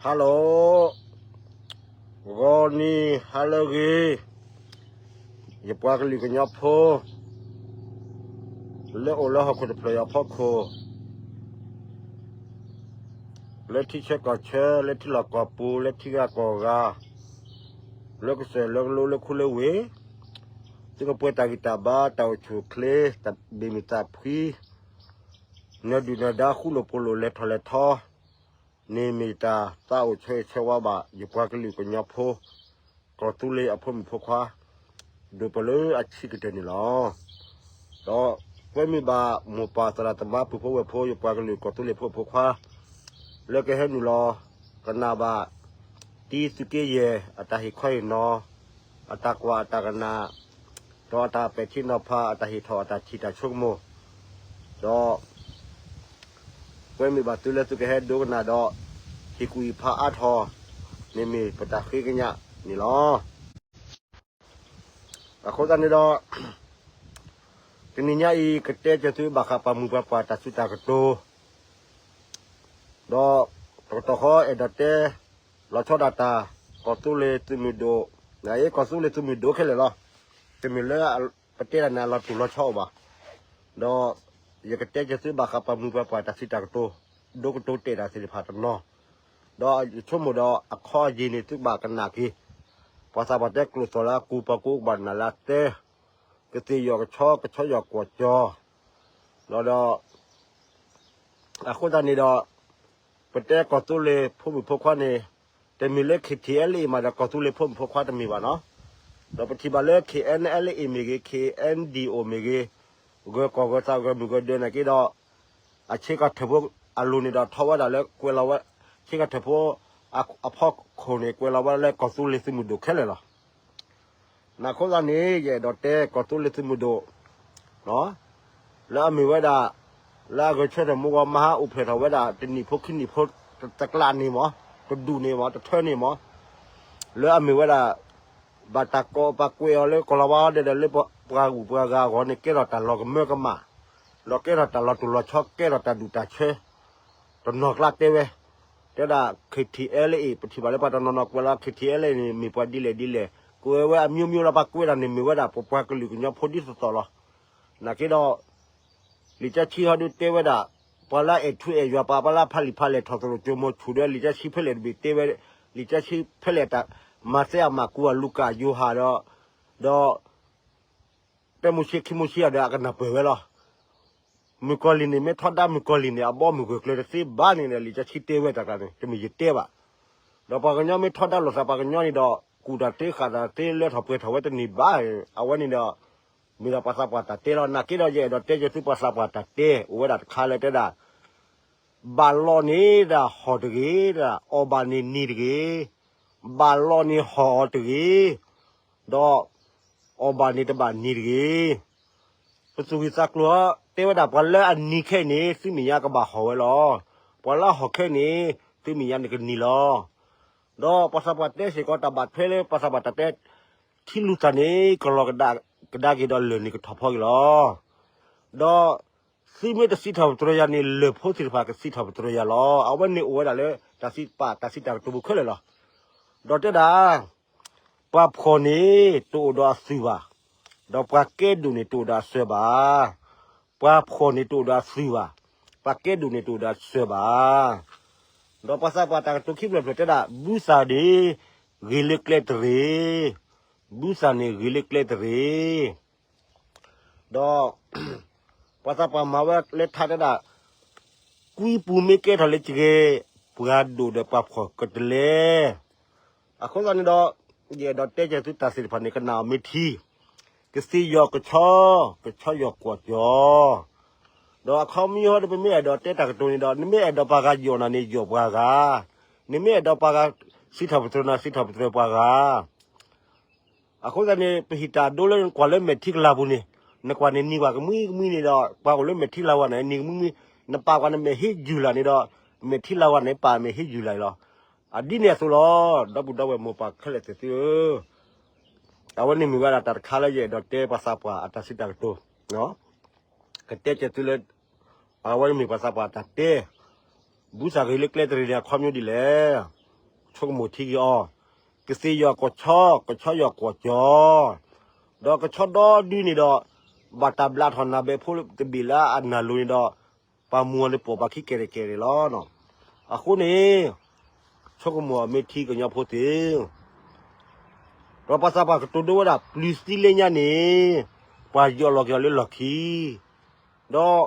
Hello, ဂီၤနံၤဟါလၢအဂ့ၤ, ယပှၤကလုာ်ကညီဖိ လၢအိၣ်လၢဟီၣ်ခိၣ်တဖျၢၣ်အံၤအဖီခိၣ်, လၢထံဆၢကီၢ်ဆၢ, လၢထံလီၢ်ကီၢ်ပူၤ, လၢထံဂၤကီၢ်ဂၤ, လၢကစၢၢ်လၢကလိ လၢခူလၢဝ့ၢ်, သုကပှဲၤတၢ်ဂံၢ်တၢ်ဘါ, တၢ်အိၣ်ဆူၣ်အိၣ်ချ့, တၢ်ဘၣ်မုာ်သးဖှံ, နၢၤဒုၣ်နၢၤဒါ, ဃူလိာ်ဖိးလိာ်, လဲၤထီၣ်လဲၤထီ, န့ၣ်မ့ၢ်တၢ်သးအိၣ်ဆၢဂ့ၤဆၢဝါဘၣ် ယပှၤကလုာ်ကညီဖိ ကီၢ်သူလ့ၤအဖိမုၣ်ဖိခွါ ဒိၣ်ပလၢအဆံးကတၢၢ်န့ၣ်လီၤ. ဒီးကွဲမုာ်ဘၣ်မိၢ်ပၢ်သရၣ်သမါ ပုၢ်ဖိဝဲၢ်ဖိ, ယပှၤကလုာ်ကီၢ်သူလ့ၤဖိမုၣ်ဖိခွါ လၢကဟဲနုာ်လီၤကနၣ်ဘၣ် တံၤသုးက့ယဲၢ် အတၢ်ဟ့ၣ်ခီဟ့ၣ်နီၤ, အတၢ်ကွၢ်အတၢ်ကနၣ်, ဒီးအတၢ်ပဲာ်ထံနီၤဖး, အတၢ်ဟ့ၣ်ထီၣ်အတၢ်ထံၣ်တၢ်ဆိကမိၣ်, ဒီး ကွဲမုာ်ဘၣ်သုလၢသုကဟဲဒိကနၣ်ဒီး ဟ့ၣ်ကူၣ်ဟ့ၣ်ဖးအါထီၣ်န့ၣ် မ့ၢ်ပတၢ်ဃ့ကညးန့ၣ်လီၤ. အဃိသတးန့ၣ်ဒီး တနံၤညါအံၤ ကတဲကၢၤသုဘၣ်ဃးပှၤမုၢ်ပှၤပှၢ်တၢ်စံးတၢ်ကတိၤ ဒီးတကတီၢ်ဃီအဲၣ်ဒိးတဲ လီၤဆီဒၣ်တၢ် ကီၢ်သူလ့ၤသုးမုၢ်ဒိၣ်, ကီၢ်သူလ့ၤသုးမုၢ်ဒိၣ်ခဲလၢာ်လီၤ. တမ့ၢ်လၢပတဲတၢ်န့ၣ် အလီၤတူၢ်လီၤဆီအိၣ်ဘၣ်. ဒီးယကတဲကၢၤသုဘၣ်ဃးပှၤမုၢ်ပှၤပှၢ်တၢ်စံးတၢ်ကတိၤ ဒိကတိၤတဲာ်တၢ်သ့ၣ်တဖၣ်တနီၤ, ဒီးယဆိကမိၣ်ဒီးအခီအယ့ၢ်န့ၣ် သုကဘၣ်ကနၣ်က့ၤ ပှၤသးပှၢ်တဲကျိာ်သီၣ်လၢအကူ ပှၤကူကဘၣ်နၢ်လၢအသၢ, ကသ့ၣ်ယီၤကဆီ ကဆီယီၤကွီၢ်ကၠီ, ဒီး အဃိသတးန့ၣ်ဒီး ပတဲကီၢ်သူလ့ၤဖိမုၣ်ဖိခွါန့ၣ် တမ့ၢ်လၢ KTLA မးဒီး ကီၢ်သူလ့ၤဖိမုၣ်ဖိခွါတမ့ၢ်ဘၣ်နီၤ. ဒီးပထံၣ်ဘၣ်လၢ KNLA မ့ၢ်ဂ့ၤ, KNDO မ့ၢ်ဂ့ၤ, ဂၢၤကီၢ်ဂၢၤသး ဂၢၤမုၢ်ဂၢၤဒၢးနာ်က့ဒီး အဆ့ကၤထၢၣ်ဖိအလိၤန့ၣ်ဒီး ထီၣ်ဝဲဒၣ်လၢကွဲးလီၤဝဲ, ဆ့ကၤထၢၣ်ဖိအဖီခိၣ်န့ၣ် ကွဲးလီၤဝဲဒၣ်လၢကီၢ်သူလ့ၤသုးမုၢ်ဒိၣ်ခဲလၢာ်လီၤ. နာ်အဃိသတးန့ၣ် ယအဲၣ်ဒိးတဲကီၢ်သူလ့ၤသုးမုၢ်ဒိၣ် လၢအမ့ၢ်ဝဲဒၣ် လၢအဂဲၤဆၢထၢၣ်မူဂီၤမၤဟးအိၣ်ဖျဲၣ်ထီၣ်ဝဲဒၣ် တနံၣ်ဖိခံနံၣ်ဖိ တကျးန့ၣ်မး, တဒူၣ်န့ၣ်မး, တထၢန့ၣ်မး, လၢအမ့ၢ်ဝဲဒၣ် ဘၣ်တၢ်ကိးပာ်ကွဲးအီၤလၢကီၢ်လီၤဝါဒဲးဒီး လၢပှၤဂုၤပှၤဂၤအဂီၢ်န့ၣ် ကဲထီၣ်တၢ်လီၤကမၢကမၣ်, ဒီးကဲထီၣ်တၢ်လီၤတူၢ်လီၤဆီ ကဲထီၣ်တၢ်ဒူၣ်တၢ်ဆၢ တနီၤကျါတဲဝဲ, တဲဒၣ် KTLA ပထံၣ်ဘၣ်လၢပှၤတနီၤနီၤကွဲးလီၤ KTLA န့ၣ် မ့ၢ်ပှၤဒ်လဲၣ်ဒ်လဲၣ်, ကွဲးဝဲအမျိုးမျိုးလီၤ, ပှၤကွဲးတၢ်န့ၣ်မ့ၢ်ဝဲဒၣ် ပပှၤကလုာ်ကညီဖိဒ်သိးသိးလီၤ. နာ်က့ဒီး လံာ်စီဆှံဟီဒုးတဲဝဲဒၣ်, ပှၤလၢအအဲၣ်ထူအဲၣ်ယွၤ ပှၤလၢအဖးလံာ်ဖးလဲၢ်ထီၣ်သရိာ်ကၠိမိၤဆူၣ်ဒီး လံာ်စီဆှံဖဲလဲၣ်တဘ့ၣ်တဲဝဲ, လံာ်စီဆှံဖဲလဲၣ်တၢ် မးသဲအမးကူအလူၤကၣ်ယိၤဟၣ်ဒီး, ဒီး တဲမိၤၡ့ခံမိၤၡ့အဒီးအကနၢ်ပၢၢ်ဝဲလီၤ. မုၣ်ကီၤလံၢ်န့ၣ် မ့ၢ်ထီဒါမုၣ်ကီၤလံၢ်န့ၣ် အဘီအမုၢ်ဂၢၢ်ကျၢၤတသ့ဘၣ်န့ၣ်ဒီး လံာ်စီဆှံတဲဝဲတၢ်ကျါန့ၣ် တမ့ၢ်ယတဲဘၣ်. ဒီးပှၤကညီမ့ၢ်ထီဒါလိာ်သးပှၤကညီန့ၣ်ဒီး ကူၣ်တၢ်သ့ဃၣ်တၢ်သ့လၢထီၣ်ပှဲၤထီၣ်ဝဲတန့ၢ်ဘၣ်. အဝဲန့ၣ်ဒီး မ့ၢ်ဒီးပှၤသးပှၢ်တၢ်တဲလီၤ. နာ်က့ဒီး ယအဲၣ်ဒိးတဲကၢၤသုပှၤသးပှၢ်တၢ်တဲ အိၣ်ဝဲဒၣ်တခါလၢတဲဒၣ် ဘၣ်လီၤန့ၣ်ဒၣ်ဟီၣ်တဂ့ၤ, အီၣ်ဘၣ်န့ၣ်နံၤတဂ့ၤ, ဘၣ်လီၤန့ၣ်ဟီၣ်အီၤတဂ့ၤ, ဒီးအီၣ်ဘၣ်န့ၣ်တဘၣ်နံၤတဂ့ၤ. ပသူၣ်ဂံၢ်သးကျိၤတဲဝဲဒၣ် ပှၤလၢအနံၤခဲအံၤန့ၣ် သုမဲာ်ညါကဘၣ်ဟီၣ်ဝဲလီၤ. ပှၤလၢအဟီၣ်ခဲအံၤန့ၣ် သုမဲာ်ညါန့ၣ်ကနံၤလီၤ. ဒီးပှၤသးပှၢ်တဲစ့ၢ်ကီးတၢ်ဘၣ်ထွဲလၢပှၤသးပှၢ်တၢ်တဲ ထံလူၤသၣ်န့ၣ် ကလီၤကဒါက့ၤဒီးလၢၢ်န့ၣ်ကထီၣ်ဖီက့ၤလီၤ. ဒီးသုမ့ၢ်တစံးထီၣ်ပတြၢၤယၤန့ၣ် လၢၢ်ဖိသ့ၣ်တဖၣ်ကစံးထီၣ်ပတြၢၤယၤလီၤ. အဝဲန့ၣ်အိၣ်ဝဲဒၣ်လၢတၢ်စံးပာ်တၢ်စံးတၢ်ကတိၤပူၤခဲလၢာ်လီၤ. ဒီးတဲဒၣ် ပှၤဖှီၣ်န့ၣ်တအိၣ်ဒီးအသွံၣ်ဘၣ်, ဒီးပှၤကဲဒိၣ်န့ၣ်တအိၣ်ဒီးအစၢၤဘၣ်. ပှၤဖှီၣ်န့ၣ်တအိၣ်ဒီးအသွံၣ်ဘၣ်, ပှၤကဲဒိၣ်န့ၣ်တအိၣ်ဒီးအစၢၤဘၣ်. ဒီးပှၤသးပှၢ်တၢ်ကတိၤခံဖျၢၣ်ဖျၢၣ်တဲဒၣ် ဘုသၣ်န့ၣ် ဂ့ၤလၢကျဲတရ့ၣ်, ဘုသၣ်န့ၣ်ဂ့ၤလၢကျဲတရ့ၣ်. ဒီး ပှၤသးပှၢ်မၤဝဲလၢထါတဲဒၣ် ကွံပူၤမ့ၢ်ကဲထီၣ်လၢကဂ့ၤ, ပှၤဒိၣ်ဒီးပှၤဖှီၣ်ကတလဲၤ. အဃိသတးန့ၣ်ဒီး ယအဲၣ်ဒိးတဲကၢၤသုတၢ်သ့ၣ်တဖၣ်န့ၣ် ကနၣ်အီၤမ့ၢ်ထံ, ကသ့ၣ်ယီၤကဆီ, ကဆီယီၤကွီၢ်ကၠီ, ဒီးအခီပညီဒီး ပမ့ၢ်အဲၣ်ဒိးတဲတၢ်ကတိၤန့ၣ်ဒီး နမ့ၢ်အဲၣ်ဒိးပှၤဂၤယီၣ်နၤန့ၣ် ယီၣ်ပှၤဂၤ, နမ့ၢ်အဲၣ်ဒိးပှၤဂၤစံးထီၣ်ပတြၢၤနၤ စံးထီၣ်ပတြၢၤပှၤဂၤ အဃိသတးန့ၣ် ပဟံးတၢ်ဒိလၢနကွၢ်လၢမဲာ်ထံကလၤပူၤန့ၣ်, နကွၢ်န့ၣ်နံၤပှၤကမှံကမှံန့ၣ်ဒီး ပှၤအိၣ်လၢမဲာ်ထံလၤဝါန့ၣ် နံၤကမှံကမှံ, နပာ်ကွၢ်နမဲာ်ဟ့ယုၢ်လၢ်န့ၣ်ဒီး မဲာ်ထံလၤဝါန့ၣ် ပာ်မဲာ်ဟ့ယုၢ်လၢ်လီၤ. အဒ်န့ၣ်အသိးလီၤ. ဒီပုၢ်ဒီဝဲၢ်မိၢ်ပၢ်ခဲလၢာ်သ့ၣ်သုဧၢ, အဝဲန့ၣ်မ့ၢ်ဝဲဒၣ်တၢ်တခါလၢယအဲၣ်ဒိးတဲပှၤသးပှၢ်အတၢ်စံးတၢ်ကတိၤ, ကတဲကၢၤသုလၢ အဝဲန့ၣ်မ့ၢ်ပှၤသးပှၢ်တၢ်တဲ, ဘုသၣ်ဂ့ၤလၢကျဲတရံးန့ၣ် အခီပညီဒ်လဲၣ်. ဆိကမိၣ်ထံက့ၤအီၤ, ကသ့ၣ်ယီၤကဆီ, ကဆီယီၤကွီၢ်ကၠီ, ဒီးကဆီဒီဒုန့ၣ်ဒီး ဘၣ်တၢ်ဘျးထီၣ်နၢ်ဘဲဖိတဘ့ၣ်လၢအနၢ်လိၤန့ၣ်ဒီး ပှၤမူအီၤန့ၣ်ပိာ်ပှၤခံကဲာ်တကဲာ်န့ၣ်လီၤ. အဃိန့ၣ် ဆိကမိၣ်အီၤမ့ၢ်ထံကညီဖိသ့ၣ်, ဒီးပှၤသးပှၢ်ကတိၤဒိဝဲဒၣ်ပျုၤသံလၢညါန့ၣ် ပှၤယီၤလီၤက့ၤအီၤလၢလီၢ်ခံ, ဒီး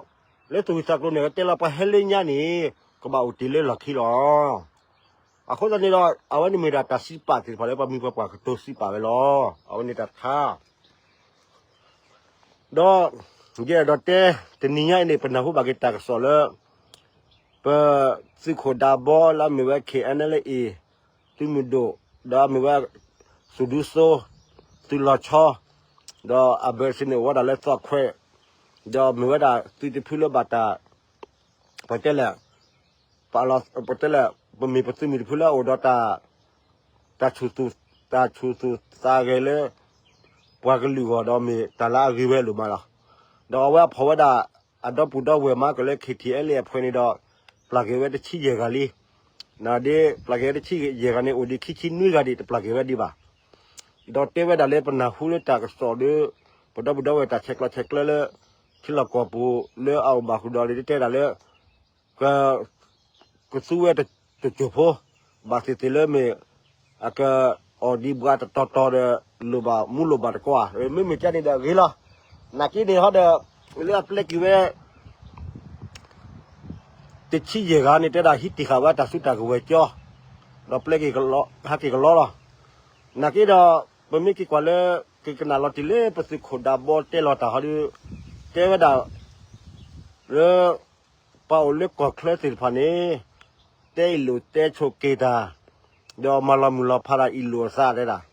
လၢသဝံသးကျိၤန့ၣ် ကတဲလီၤပှၤဟဲလၢညါန့ၣ် ကဘၣ်အိၣ်တ့ၢ်လၢလီၢ်ခံလီၤ. အဃိသတးန့ၣ်ဒီး အဝဲန့ၣ်မ့ၢ်ဒၣ်တၢ်စံးပာ်သ့ၣ်တဖၣ်လၢပှၤမုၢ်ပှၤပှၢ်ကတိၤစံးပာ်ဝဲလီၤ. အဝဲန့ၣ်တၢ်တခါ ဒီး ယအဲၣ်ဒိးတဲ တနံၤညါအံၤန့ၣ် ပနၢ်ဟူဘၣ်က့ၤတၢ်ကစီၣ်လၢ ပသုးခိၣ်ဒးဘီလၢအမ့ၢ်ဝဲ K N L A သုးမုၢ်ဒိၣ် ဒီးအမ့ၢ်ဝဲ သုးဒူစိ သုးလီၤဆီ ဒီးအဘၢၣ်စၢၤန့ၣ် အိၣ်ဝဲဒၣ်လၢသီၣ်ခွဲး, ဒီးမ့ၢ်ဝဲဒၣ်သုးတဖုလၢဘၣ်တၢ် ပတဲလဲၣ် ပတဲလဲၣ် ပမ့ၢ်ပသုးမုၢ်တဖုလၢအအိၣ်ဒီးတၢ် တၢ်ဆူၣ်သူၣ်သးဂဲၤလၢ ပှၤကလုာ်အဂီၢ်ဒီးမ့ၢ်တၢ်လၢအဂ့ၤဝဲအလိၤမးလီၤ. ဒီးအဝဲအဖီၣ်ဝဲဒၣ် အဒီပုၢ်ဒီဝဲၢ်မးကလၢ K T L A အဖှဲးန့ၣ်ဒီး ပျၢ်က့ၤဝဲတဆံယဲၢ်ဂၤလံ. နဒ်ပျၢ်က့ၤဝဲတဆံယဲၢ်ဂၤန့ၣ် အိၣ်ဒံးခံဆံနွံဂၤဒံး တပျၢ်က့ၤဝဲဒံးဘၣ်. ဒီးတဲဝဲဒၣ်လၢပနၢ်ဟူလၢတၢ်ကစီၣ်ဒီး ပဒီပုၢ်ဒီဝဲၢ်တၢ်ဆဲးကျိးဆဲးကျၢလၢ ထံလီၢ်ကီၢ်ပူၤလၢအအိၣ်ဘၣ်ဃုာ်ဒီးလံ တဲဒၣ်လၢ ကသူဝဲတစိၢ်ဖိ, ဘၣ်သ့ၣ်သ့ၣ်လၢမ့ၢ် အကအီၣ်ဒံးဘှါတတီၤတီၤဒီး လိၣ်ဘၣ်မူလိၣ်ဘၣ်တကိးဧါ, မ့မ့ၢ်ကန့ၣ်ဒီးဂ့ၤလီၤ. နာ်က့န့ၣ်ဟီဒီး လၢအပျဲက့ၤဝဲ တဆံယဲၢ်ဂၤန့ၣ် တဲဒၣ်ဟံးတ့ၢ်ဃာ်ဝဲတၢ်စုတၢ်ကဝဲၤကၠီ, ဒီးပျဲက့ၤဟးက့ၤကလီလီၤ. နာ်က့ဒီး ပမ့ၢ်က့ၤကွၢ်လၢ ကကနၣ်လီၤတံၢ်လၢပသုးခိၣ်ဒးဘီတဲလီၤတၢ်ဟီဒီး တဲဝဲဒၣ် လၢ ပှၤအိၣ်လၢကီၢ်ချၢသ့ၣ်တဖၣ်န့ၣ် တဲအံၣ်လိာ်တဲဆိးက့ၤတၢ်, ဒီးမၤလီၤမုၢ်လီၤဖးတၢ်အံၣ်လိာ်အသးတဲဒၣ်,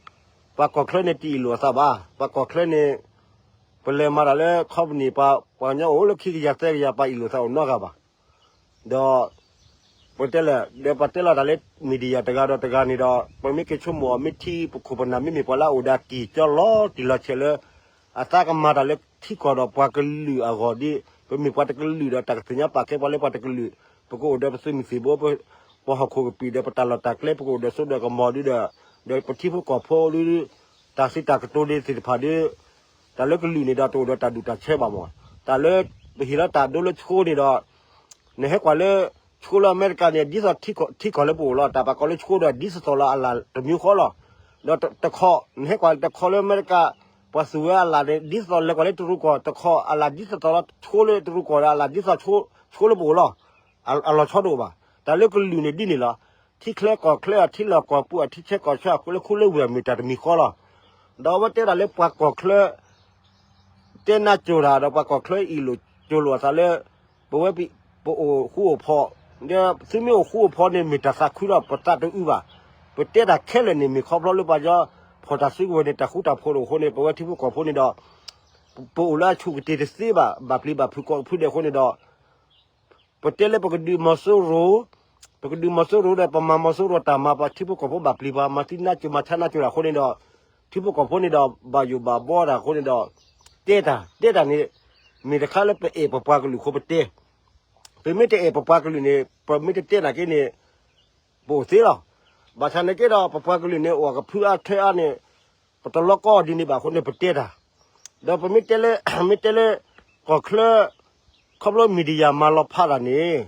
ပှၤကီၢ်ချၢန့ၣ်တအံၣ်လိာ်အသးဘၣ်, ပှၤကီၢ်ချၢန့ၣ် ပလဲၤမၤတၢ်လၢ company ပှၤ ပှၤကညီအိၣ်လၢခံကယၤသၢကယၤ ပှၤအံၣ်လိာ်သးအိၣ်နီတဂၤဘၣ်. ဒီး ပတဲလဲၣ် ဒီးပှၤတဲလီၤတၢ်လၢ media တဂၤဒီးတဂၤန့ၣ်ဒီး ပမ့ၢ်က့ၤဆိကမိၣ်အီၤ မ့ၢ်ထံပခိၣ်ပနၢ် မ့မ့ၢ်ပှၤလၢအအိၣ်ဒီးတၢ်ကံၢ်ကၠီလီၤတံၢ်လီၤဆဲးလၢ အသးကမၤတၢ်လၢထံကီၢ်ဒီးပှၤကလုာ်အဂီၢ်ဒီး ပမ့ၢ်ပှၤတကလုာ်ဒီးတၢ်ကသ့ၣ်ညါပာ်ကဲပှၤလၢပှၤတကလုာ်, ပကအိၣ်ဒီးပသုးမုၢ်သံၣ်ဘိ ပဟီၣ်ခိၣ်ကပံာ်ဒီးပတၢ်လီၢ်တၢ်ကျဲ ပကအိၣ်ဒီးစိဒီးကမီၤဒုဒီး ဒီးပထံဖိကီၢ်ဖိဒု တၢ်စံးတၢ်ကတိၤဒ်သ့ၣ်တဖၣ်ဒု တၢ်လၢကလုာ်န့ၣ်ဒီးတအိၣ်ဒီးတၢ်ဒူၣ်တၢ်ဆၢဘၣ်မး, တၢ်လၢပဟ့ၣ်လီၤတၢ်ဒိလၢဆှိန့ၣ်ဒီး နဟဲကွၢ်လၢ ဆှိလၢအမဲရကၤန့ၣ် ဒ်သိးထံကီၢ်လၢပအိၣ်လီၤ, တၢ်ပာ်ကီၤလၢဆှိဒီး ဒ်သိးသိးလၢအလၣ်တမံၤဃီလီၤ. ဒီးတခီ နဟဲကွၢ်တခီလၢအမဲရကၤ ပှၤသူၣ်ဝဲအလၣ်န့ၣ် ဒ်သိးသိးလဲၤကွၢ်လၢတရူးကီၢ် တခီအလၣ်ဒ်သိးသိးလီၤ ဆှိလၢတရူးကီၢ်ဒီးအလၣ်ဒ်သိးဆှိလၢပအိၣ်လီၤ. အလီၤဆီတအိၣ်ဘၣ်. တၢ်လၢကလုာ်န့ၣ်ဒ်န့ၣ်လီၤ. ထံချၢကီၢ်ချၢ အထံလီၢ်ကီၢ်ပူၤ အထံဆၢကီၢ်ဆၢ အဃိလၢခူလၢဝ့ၢ် မ့ၢ်တၢ်တမံၤဃီလီၤ. ဒီးအဝဲတဲဒၣ်လၢပှၤကီၢ်ချၢ တဲနါစိၤတၢ်ဒီးပှၤကီၢ်ချၢအံၣ်လိာ်ကၠိလိာ်အသးလၢ ပဝဲပအိၣ်ဃူအိၣ်ဖိး, သုမ့ၢ်အိၣ်ဃူအိၣ်ဖိးန့ၣ် မ့ၢ်တၢ်သးခုဒီးပသးတအုးဘၣ်. ပတဲတၢ်ခဲလၢာ်န့ၣ် မ့ၢ်ခီဖျိလၢပှၤကညီဖီၣ်တၢ်စုကဝဲၤန့ၣ် တၢ်ဃူတၢ်ဖိးတအိၣ်အဃိန့ၣ် ပဝဲထံဖိကီၢ်ဖိန့ၣ်ဒီး ပအိၣ်လၢအဆူၣ်ကတ့ၢ်တသ့ဘၣ်, ဘၣ်ပျံၤဘၣ်ဖုးကိးဖုဒဲးအဃိန့ၣ်ဒီး ပတဲလၢပကဒုးမီၤစိရိၤ, ပကဒုးမီၤစိရိၤဒီး ပမၤမီၤစိရိၤတၢ်မၤ ပှၤထံဖိကီၢ်ဖိဘၣ်ပျံၤ ပှၤမၤသံနါစိၤမၤဆါနါစိၤတၢ်အဃိန့ၣ်ဒီး ထံဖိကီၢ်ဖိန့ၣ်ဒီး ဘၣ်ယိၣ်ဘၣ်ဘီတၢ်အဃိန့ၣ်ဒီး တဲတၢ် တဲတၢ်န့ၣ် မ့ၢ်တခါလၢပအဲၣ်ပပှၤကလုာ်အဃိပတဲ, ပမ့ၢ်တအဲၣ်ပပှၤကလုာ်န့ၣ် ပမ့ၢ်တတဲနာ်က့န့ၣ် ပအိၣ်သ့လီၤ. ဘၣ်ဆၣ်န့ၣ်က့ဒီး ပပှၤကလုာ်န့ၣ် အိၣ်ကဖုအါထွဲအါန့ၣ် ပတလီကီဒ်န့ၣ်ဘၣ်အဃိန့ၣ် ပတဲတၢ်, ဒီးပမ့ၢ်တဲလၢ မ့ၢ်တဲလၢ ကီၢ်ချၢ ခီဖျိ media မၤလီၤဖးတၢ်န့ၣ်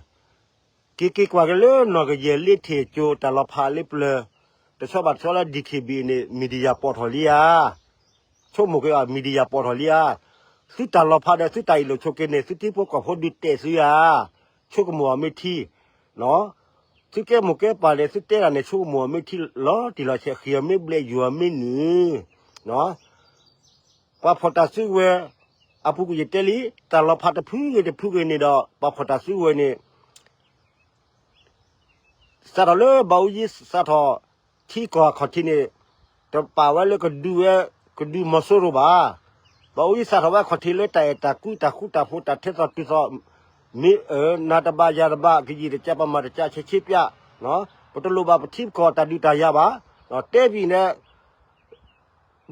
က့ၤက့ၤကွၢ်က့ၤလၢနီၢ်ကယဲၢ်လ့ထံၣ်ကၠိတၢ်လီၤဖးလၢပျၢၤ, တဆီဘၣ်တဆီလၢ D K B A န့ၣ် media ပိာ်ထီၣ်လံဧါ, ဆိကမိၣ်က့ၤအီၤ media ပိာ်ထီၣ်လံဧါ, သုတၢ်လီၤဖးဒီးသုတၢ်အံၣ်လိာ်ဆိးက့န့ၣ် သုထံဖိကီၢ်ဖိဒုးတဲာ်သုဧါ, ဆိကမိၣ်အီၤမ့ၢ်ထံ သုကဲမိၢ်ကဲပၢ်န့ၣ် သုတဲတၢ်န့ၣ် ဆိကမိၣ်အီၤမ့ၢ်ထံလီၤတံၢ်လီၤဆဲး ဃံအီၤမ့ၢ်ဘျဲး ယိၢ်အီၤမ့ၢ်နုာ် ပှၤဖီၣ်တၢ်စုကဝဲၤ အပူၤကွံာ်ယတဲလံ တၢ်လီၤဖးတဖုဂ့ၤတဖုဂ့ၤန့ၣ်ဒီး ပှၤဖီၣ်တၢ်စုကဝဲၤန့ၣ် စးထီၣ်လၢဘၣ်အူကၠံစးထီၣ် ထံကီၢ်အခီၣ်ထံးန့ၣ် တပာ်ဝဲလၢကဒုးဝဲ ကဒုးမီၤစိရိၤဘၣ်. ဘၣ်အူကၠံစးထီၣ်ဝဲအခီၣ်ထံးလၢတၢ်အဲၣ်တၢ်ကွံ တၢ်ဃူတၢ်ဖိး တၢ်ထဲသိးတုၤသိး မ့ၢ်နၤတဘၣ်ယၤတဘၣ် ကယံာ်တကး ပမၤတကး ဆဲးဆ့ပျး ပတလိၣ်ဘၣ်ပထံပကီၢ်တၢ်ဒုးတၢ်ယၤဘၣ်. တဲဘၣ်န့ၣ်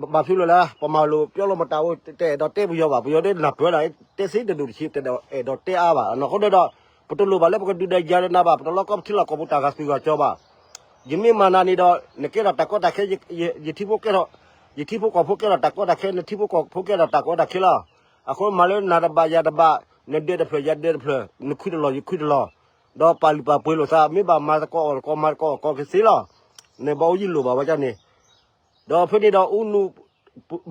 ဘၣ်ဖုးလိာ်လၢ ပမၤလိာ်ပျီလိာ်မတၤအိၣ် တအဲၣ်ဒိးတဲပယီၤဘၣ် ပယီၤဒ်နၢ်ပၢၢ်ဒၣ် တဲသ့တဒိၣ်တဆံး တအဲၣ်ဒိးတဲအါဘၣ် အနီၢ်ခိဒီး ပတလိၣ်ဘၣ်လၢပကဒုးဒီးယၤဒီးနၤဘၣ် ပတလီကီပထံလီၢ်ကီၢ်ပူၤတၢ်ဂၤသူၣ်ဂၤကၠီဘၣ်. ယမ့ၢ်မၤနၤန့ၣ်ဒီး နကဲထီၣ်တၢ်ကီတၢ်ခဲ, ယထံဖိကဲထီၣ်, ယထံဖိကီၢ်ဖိကဲထီၣ်တၢ်ကီတၢ်ခဲ, နထံဖိကီၢ်ဖိကဲထီၣ်တၢ်ကီတၢ်ခဲလီၤ. အဃိမၤလၢနၤတဘၣ်ယၤတဘၣ်, နဒၢးတဖျၢၣ်ယၤဒၢးတဖျၢၣ်, နခုတလီၢ်ယခုတလီၢ်, ဒီးပာ်လုၢ်ပာ်ပှ့ၤလိာ်သး, မ့ၢ်ဘၣ်မၤသကိးအီၣ်သကိးမၤသကိးအီၣ်သကိးကသ့လီၤ. နဘၣ်အိၣ်ယံလိၣ်ဘၣ်ဝဲဒၣ်န့ၣ် ဒီးဖဲန့ၣ်ဒီး အူနူ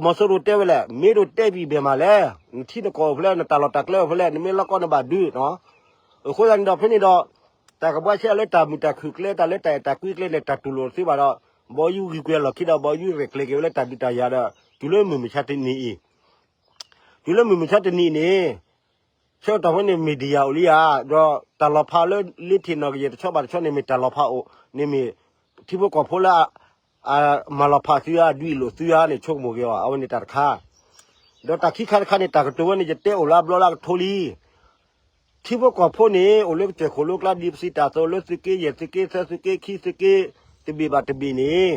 မီၤစိရိၤတဲဝဲလဲၣ်, မ့ၢ်ဒိးတဲဘံၣ်ဘဲၣ်မးလဲၣ်, နထံနကီၢ်အိၣ်ဖဲလဲၣ်, နတၢ်လီၢ်တၢ်ကျဲအိၣ်ဖဲလဲၣ်, နမ့ၢ်လီၢ်ကီနဘၣ်ဒုးနီၤ. အဃိသတးန့ၣ်ဒီး ဖဲန့ၣ်ဒီး တၢ်ကဘှါဆဲးလၢတၢ်မုာ်တၢ်ခုၣ်ကျဲ, တၢ်လၢတၢ်အဲၣ်တၢ်ကွံကျဲန့ၣ် တၢ်တူၢ်လိာ်သ့ဘၣ်ဒီး ဘီယူဂံၢ်ကွဲၤလီၢ်ခံဒီး ဘီယူရဲၣ်ကျဲၤက့ၤဝဲလၢတၢ်ဒုးတၢ်ယၤဒီး တုၤလၢမုၢ်မဆါတနံၤအံၤ, တုၤလၢမုၢ်မဆါတနံၤန့ၣ် ဆၢကတီၢ်ဖဲန့ၣ် မ့ၢ်ဒံယၤအိၣ်လံဧါ, ဒီးတၢ်လီၤဖးလၢလ့ထံၣ်နီၣ်ကယဲၢ်တဆီဘၣ်တဆီန့ၣ် မ့ၢ်တၢ်လီၤဖးအိၣ်န့ၣ်မ့ၢ် ထံဖိကီၢ်ဖိလၢ မၤလီၤဖးသုဧါ, ဒုးအံၣ်လိာ်သုဧါန့ၣ် ဆိကမိၣ်က့ၤအီၤ, အဝဲန့ၣ်တၢ်တခါ. ဒီးတၢ်ခံခါတခါန့ၣ် တၢ်ကတိၤဝဲန့ၣ် ယတဲအိၣ်လၢအဘျီလၢအကထိလံ. ထံဖိကီၢ်ဖိန့ၣ် အိၣ်လၢကစၢၢ်ခိၣ်လိကျါ ဒ်ပစံးတၢ်အသိး လၢသုးက့ယဲၢ် သုးက့သၢ သုးက့ခံ သုးက့တဘ့ၣ်ဘၣ်တဘ့ၣ်န့ၣ်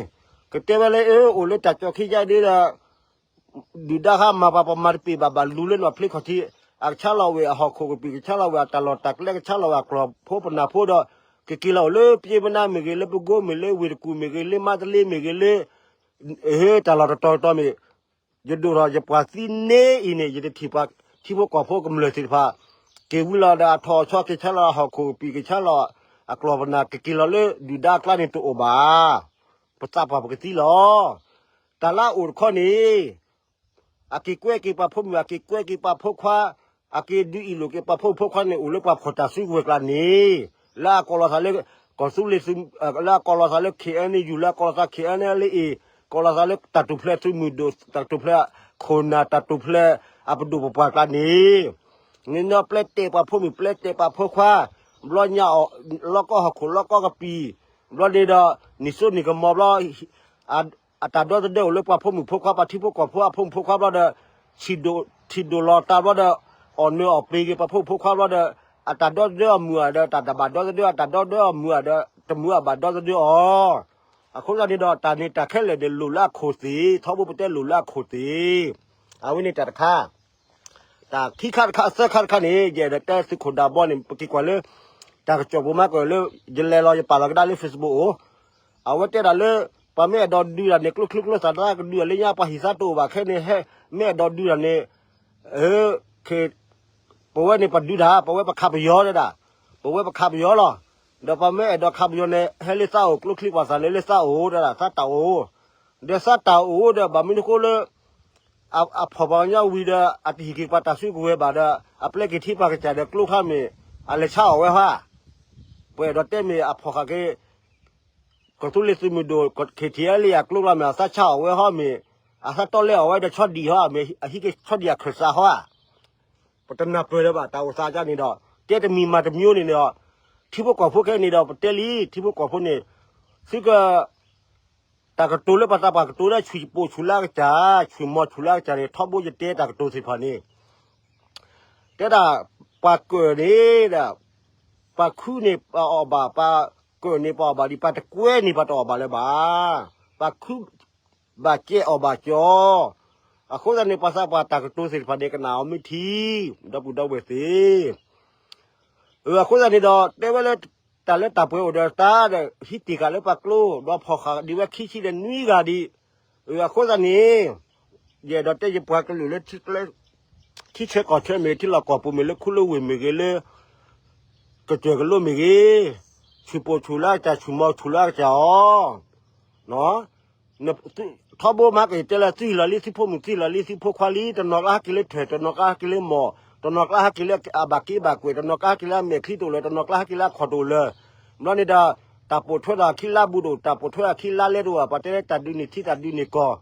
ကတဲဝဲလၢ အၢ အိၣ်လၢတၢ်ကၠီခံယါဒ့ဒီး ဒုၣ်ဒါဟါမၤပှၤ ပမၤတပ့ၢ်ဘၣ် ဘၣ်လူၤလၢနီၢ်ဖျ့ခီၣ်ထံး, အကဆါလီၤဝဲအဟီၣ်ခိၣ်ကပံာ် ကဆါလီၤဝဲအတၢ်လီၢ်တၢ်ကျဲ ကဆါလီၤဝဲအကျီၢ်ဖိပနၢ်ဖိဒီး ကက့ၤလီၤအိၣ်လၢပျ့ပနါမ့ၢ်ဂ့ၤ လၢပကိမ့ၢ်ဂ့ၤ လၢဝ့ၢ်တကူၣ်မ့ၢ်ဂ့ၤ လၢမါတလ့မ့ၢ်ဂ့ၤ လၢ တၢ်လီၢ်တတီၤတတီၤမ့ၢ် ယဒိၣ်ထီၣ်ယပှၤသံန့ၢ်အံၤန့ၣ် ယတထံၣ်ပှၤထံဖိကီၢ်ဖိကမျၢၢ်သ့ၣ်တဖၣ် က့ၤဝံၤလီၤဒီးအထီၣ်အဆီ က့ၤဆါလီၤအဟီၣ်ခိၣ်ကပံာ် က့ၤဆါလီၤအကျီၢ်ပနၢ် ကက့ၤလီၤလၢဒုၣ်ဒါအကျါန့ၣ်တအိၣ်ဘၣ်. ပသးပှၢ်ပကသံလီၤ. တၢ်လၢအအိၣ်တခီန့ၣ် အက့ၤကွဲက့ၤပှၤဖိမုၣ် အက့ၤကွဲက့ၤပှၤဖိခွါ, အက့ၤဒုးအံၣ်လိာ်က့ၤပှၤဖိမုၣ်ဖိခွါန့ၣ် အိၣ်လၢပှၤဖီၣ်တၢ်စုကဝဲၤကျါန့ၣ် လၢအကိးလီၤသးလၢ ကီၢ်သူလ့ၤသုး လၢအကိးလီၤသးလၢ ခ့ၣ်အဲၣ်ယူၣ် လၢအကိးလီၤသး ခ့ၣ်အဲၣ်အဲလ်အ့ၣ် ကိးလီၤသးလၢတၢ်တိာ်ဖျဲးသုးမုၢ်ဒိၣ် တၢ်တိာ်ဖျဲးခိၣ်နၢ် တၢ်တိာ်ဖျဲးအပဒိၣ်ပပှၢ်ကျါန့ၣ် ညီညီပျဲတဲာ်ပှၤဖိမုၣ် ပျဲတဲာ်ပှၤဖိခွါ, ဘျီညါအီၤ လီၢ်ကီၢ်ဟီၣ်ခိၣ် လီၢ်ကီၢ်ကပံာ်, ဘျီန့ၣ်ဒီး နံၣ်စိနံၣ်ကမီၤဘျီ အတၢ်ဒီသဒၢအိၣ်လၢပှၤဖိမုၣ်ဖိခွါ ပှၤထံဖိကီၢ်ဖိအဖိမုၣ်ဖိခွါဘျီဒီး ထံၣ်ဒိၣ်လီၤတၢ်ဘျီဒီး အီၣ်နၢၤအီၣ်ပှ့ၤက့ၤပှၤဖိမုၣ်ဖိခွါဘျီဒီး အတၢ်ဒီသဒၢအီၤမုာ်ဧါဒီး တၢ်တဘၣ်ဒီသဒၢ အတၢ်ဒီသဒၢအီၤမုာ်ဧါဒီး တမုာ်အဘၣ်ဒီသဒၢအီၤ. အဃိသတးန့ၣ်ဒီး တၢ်န့ၣ်တၢ်ခဲလၢာ်န့ၣ် လိၣ်လၢအခိၣ်သ့ၣ် ထီဘိပတဲလိၣ်လၢအခိၣ်သ့ၣ်. အဝဲန့ၣ်တၢ်တခါ တၢ်ခံခါတခါ သၢခါတခါန့ၣ် ယအဲၣ်ဒိးတဲသုးခိၣ်ဒးဘီန့ၣ် ပက့ၤကွၢ်လၢ တၢ်ကစီၣ်ပူၤမးကၢၢ်လၢ ယလဲၤလီၤယပာ်လီၤကဒါလၢ Facebook အိၣ် အဝဲတဲဒၣ်လၢ ပှၤမ့ၢ်အဲၣ်ဒိးဒုးတၢ်န့ၣ် ကျိချံကျိသၣ်တၢ်ကဒုးအီၤလၢညါ ပှၤဟံၣ်သါတအိၣ်ဘၣ်ခဲန့ၣ် ဟဲမ့ၢ်အဲၣ်ဒိးဒုးတၢ်န့ၣ် ပဝဲန့ၣ်ပဒုးတၢ် ပဝဲပခးပယီၤတဲဒၣ် ပဝဲပခးပယီၤလီၤ. ဒီးပှၤမ့ၢ်အဲၣ်ဒိးခးပယီၤန့ၣ် ဟဲလၢသးအိၣ် ကျိချံပှၤသၣ်န့ၣ်လၢသးအိၣ်တဲဒၣ် သးတၢ်အိၣ် ဒီးသးတၢ်အိၣ်ဒီး ဘၣ်မနုၤဃိလၢ အဖီၣ်ပှၤကညီဝံၤဒီး အတဟံးက့ၤပှၤတၢ်စုကဝဲၤဘၣ်ဒီး အပျဲက့ၤထံပှၤကစၢ်ဒီးကျိခါမ့ၢ် အလဲၤဆါအီၣ်ဝဲဟီဧါ. ပှၤအဲၣ်ဒိးတဲမ့ၢ်အဖီၣ်ဃာ်က့ၤ ကီၢ်သူလ့ၤသုးမုၢ်ဒိၣ် KTLA အကျိကျါမ့ၢ် အသးဆါအီၣ်ဝဲဟီမ့ၢ် အသးတီလဲအီၣ်ဝဲဒီးဆီဒံၣ်ဟီမ့ၢ် အဟံးက့ၤဆီဒံၣ်အခၢၣ်စးဟီဧါ. ပတနၢ်ပၢၢ်လၢၤဘၣ် တၢ်အိၣ်သးဒ်န့ၣ်ဒီး တဲတမံၤမၤတမံၤန့ၣ်ဒီး ထံဖိကီၢ်ဖိခဲအံၤန့ၣ်ဒီး ပတဲလံ ထံဖိကီၢ်ဖိန့ၣ် သုက တၢ်ကတိၤလၢပှၤသးပှၢ်ကတိၤလၢ ဆူၣ်ပိာ်ဆူၣ်လၢအကစၢ် ဆူၣ်မီၤဆူၣ်လၢအကစၢ်န့ၣ် ထီဘိယတဲတၢ်ကတိၤသ့ၣ်တဖၣ်န့ၣ် တဲဒၣ် ပှၤကၢၣ်န့ၣ်ဒီး ပှၤခုန့ၢ်ပှၤအီၣ်ဘၣ် ပှၤကၢၣ်န့ၢ်ပှၤအီၣ်ဘၣ်ဒံး ပှၤတကွဲန့ၢ်ပှၤတအီၣ်ဘၣ်လၢၤဘၣ်. ပှၤခုဘၣ်ကဲအီၣ်ဘၣ်ကၠီ အဃိသတးန့ၣ် ပှၤသးပှၢ်တၢ်ကတိၤသ့ၣ်တဖၣ်န့ၣ် ကနၣ်အီၤမ့ၢ်ထံ ဒီပုၢ်ဒီဝဲၢ်သ့ၣ် အဃိသတးန့ၣ်ဒီး တဲဝဲလၢ တၢ်လၢတၢ်ပှဲၤအိၣ်ဒီးတၢ်ဒီး ဟံးတ့ၢ်ဃာ်လၢပှၤကျိ ဒီးဖီၣ်ဃာ်ဒံးဝဲခံဆံဒီးနွံဂၤဒံး အဃိသတးန့ၣ် ယအဲၣ်ဒိးတဲယပှၤကလုာ်လၢ ထံဆၢကီၢ်ဆၢမ့ၢ်ဂ့ၤ ထံလီၢ်ကီၢ်ပူၤမ့ၢ်ဂ့ၤ လၢခူလၢဝ့ၢ်မ့ၢ်ဂ့ၤ လၢ ကစၢၢ်ကလိမ့ၢ်ဂ့ၤ ဆူၣ်ပိာ်ဆူၣ်လၢအကစၢ် ဆူၣ်မီၤဆူၣ်လၢအကစၢ်အီၤ ထီဘိမးကတဲလၢ သုဟ့ၣ်လီၤလံ သုဖိမုၣ် သုဟ့ၣ်လီၤလံ သုဖိခွါလံ တနီၤကျါဟဲက့ၤလၢထွဲၣ် တနီၤကျါဟဲက့ၤလၢမီၢ် တနီၤကျါဟဲက့ၤလၢအဘၣ်က့ဘၣ်ကွဲၢ် တနီၤကျါဟဲက့ၤလၢအမဲာ်ချံတအိၣ်လၢၤ တနီၤကျါဟဲက့ၤလၢအခီၣ်တအိၣ်လၢၤ ဘျီန့ၣ်ဒီး တၢ်ပိာ်ထွဲဒီးအခံလါဘူးတအိၣ် တၢ်ပိာ်ထွဲအခံလါလဲတအိၣ် ပှၤတဲလၢတၢ်ဒုးန့ၢ်ထံ တၢ်ဒုးန့ၢ်ကီၢ်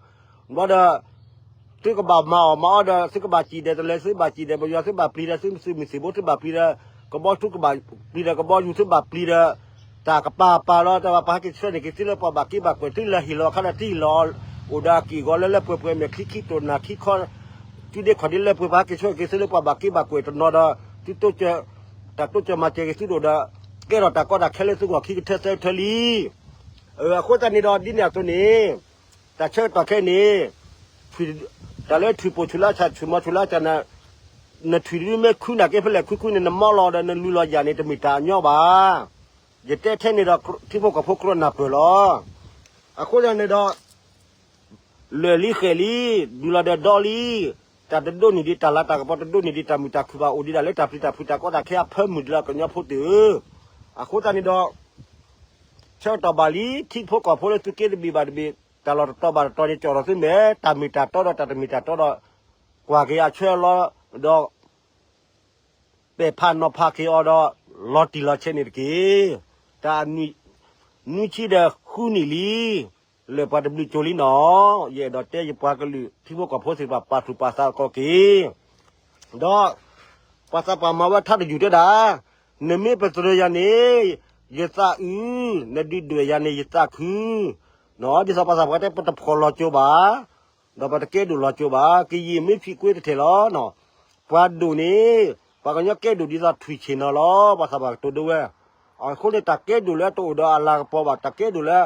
ဘျီဒီး သုကဘၣ်မၤအီၣ်မၤအီဒီး သုကဘၣ်စံၣ်ဒဲးတလၢ သုဘၣ်စံၣ်ဒဲးပယီၤ သုဘၣ်ပျံၤဒီး သုသုးမုၢ်သံၣ်ဘိ သုဘၣ်ပျံၤဒီး ကဘီထူ ကဘၣ်ပျံၤဒီး ကဘီယူၤ သုဘၣ်ပျံၤဒီး တၢ်ကပၤပာ်လီၤ တၢ်ပှၤဟဲက့ၤဆှၢန့ၢ်က့ၤသုလၢပှၤဘၣ်က့ဘၣ်ကွဲၢ် သုလဲၤဟ့ၣ်လီၤအခါဒီး သုဟ့ၣ်လီၤ အိၣ်ဒီးအက့ၢ်အဂီၤလၢလၢပှဲၤပှဲၤ မဲာ်ချံခံတိၢ်နၢ်ခံခီ သုဒ့ခီၣ်ဒ့လဲပှဲၤ ပှၤဟဲက့ၤဆှၢက့ၤသုလၢပှၤဘၣ်က့ဘၣ်ကွဲၢ်တနီၤဒီး သု တၢ်တိစၢၤမၤစၢၤက့ၤသုတအိၣ်ဒီး ကဲထီၣ်တၢ်ကီတၢ်ခဲလၢသုဂီၢ်ခံကထၢသၢကထၢလံ. အဃိသတးန့ၣ်ဒီး ဒ်န့ၣ်အသိးန့ၣ် တၢ်ဆၢကတီၢ်ခဲအံၤန့ၣ် တၢ်လၢထွံၣ်ပိာ်ဆူၣ်လၢအကစၢ် ဆူၣ်မီၤဆူၣ်လၢအကစၢ်န့ၣ် နထွံၣ်ဒုးမ့ၢ်ခုနာ်က့ဖဲလဲၣ် ခုခုန့ၣ် နမီလီၤဒီးနလူလီၤယၤန့ၣ် တမ့ၢ်တၢ်အညီဘၣ်. ယတဲထဲန့ၣ်ဒီး ထံဖိကီၢ်ဖိကြၢးနၢ်ပၢၢ်လီၤ. အဃိသတးန့ၣ်ဒီး လၢာ်လံဃဲးလံ, ဒုးလီၤဒီးဒီလံ, တၢ်တဒိၣ်န့ၢ်ဒံးတၢ်လၤတၢ်ကပီၤ တဒိၣ်န့ၢ်ဒံးတၢ်မုာ်တၢ်ခုၣ်ဘၣ် အိၣ်ဒံးဒၣ်လၢတၢ်ပျံၤတၢ်ဖုးတၢ်ကီတၢ်ခဲအဖၢမုၢ်ဒံးလီၤ ကညီဖိသ့ၣ်ဧၢ. အဃိသတးန့ၣ်ဒီး ဆၢကတီၢ်ဘၣ်လံ ထံဖိကီၢ်ဖိလၢသုးက့တဘ့ၣ်ဘၣ်တဘ့ၣ် တၢ်လီၢ်တတီၤဘၣ်တတီၤန့ၣ် ကၠီၣ်ထီၣ်သုမဲာ် တၢ်မ့ၢ်တၢ်တီဒီးတၢ်တမ့ၢ်တၢ်တီဒီး ကွၢ်က့ၤအဆၢအလီၢ်ဒီး ပဲာ်ဖးနီၤဖးက့ၤအီၤဒီး လီၤတံၢ်လီၤဆဲးန့ၣ်တက့ၢ်. တၢ် နွံဆံဒီးဃုနံၣ်လံ, လၢပှၤတဘျုးကၠိလံနီၤ, ယအဲၣ်ဒိးတဲယပှၤကလုာ် ထံဖိကီၢ်ဖိသ့ၣ်တဖၣ် ပာ်သူၣ်ပာ်သးသကိးက့ၤ ဒီး ပှၤသးပှၢ်မၤဝဲထါတယုၢ်တဲဒၣ်, နမ့ၢ်ပတြၢၤယၤန့ၣ် ယသးအုး, နဒုးဒွဲၣ်ယၤန့ၣ် ယသးခု, ဒ်သိးပှၤသးပှၢ်တဲ ပတဖှီၣ်လီၤကၠိဘၣ်, ဒီးပတကဲဒိၣ်လီၤကၠိဘၣ်, ကယံာ်မ့ၢ်ဖံးကွ့တထဲလီၤ. ပှၤဒိၣ်န့ၣ် ပှၤကညီကဲဒိၣ်ဒ်သိးထွံၣ်ဆ့ၣ်နီၤလီၤ, ပှၤသးပှၢ်ကတိၤဒိဝဲ. အဃိန့ၣ် တၢ်ကဲဒိၣ်လၢတအိၣ်ဒီးအလၤကပီၤဘၣ်, တၢ်ကဲဒိၣ်လၢ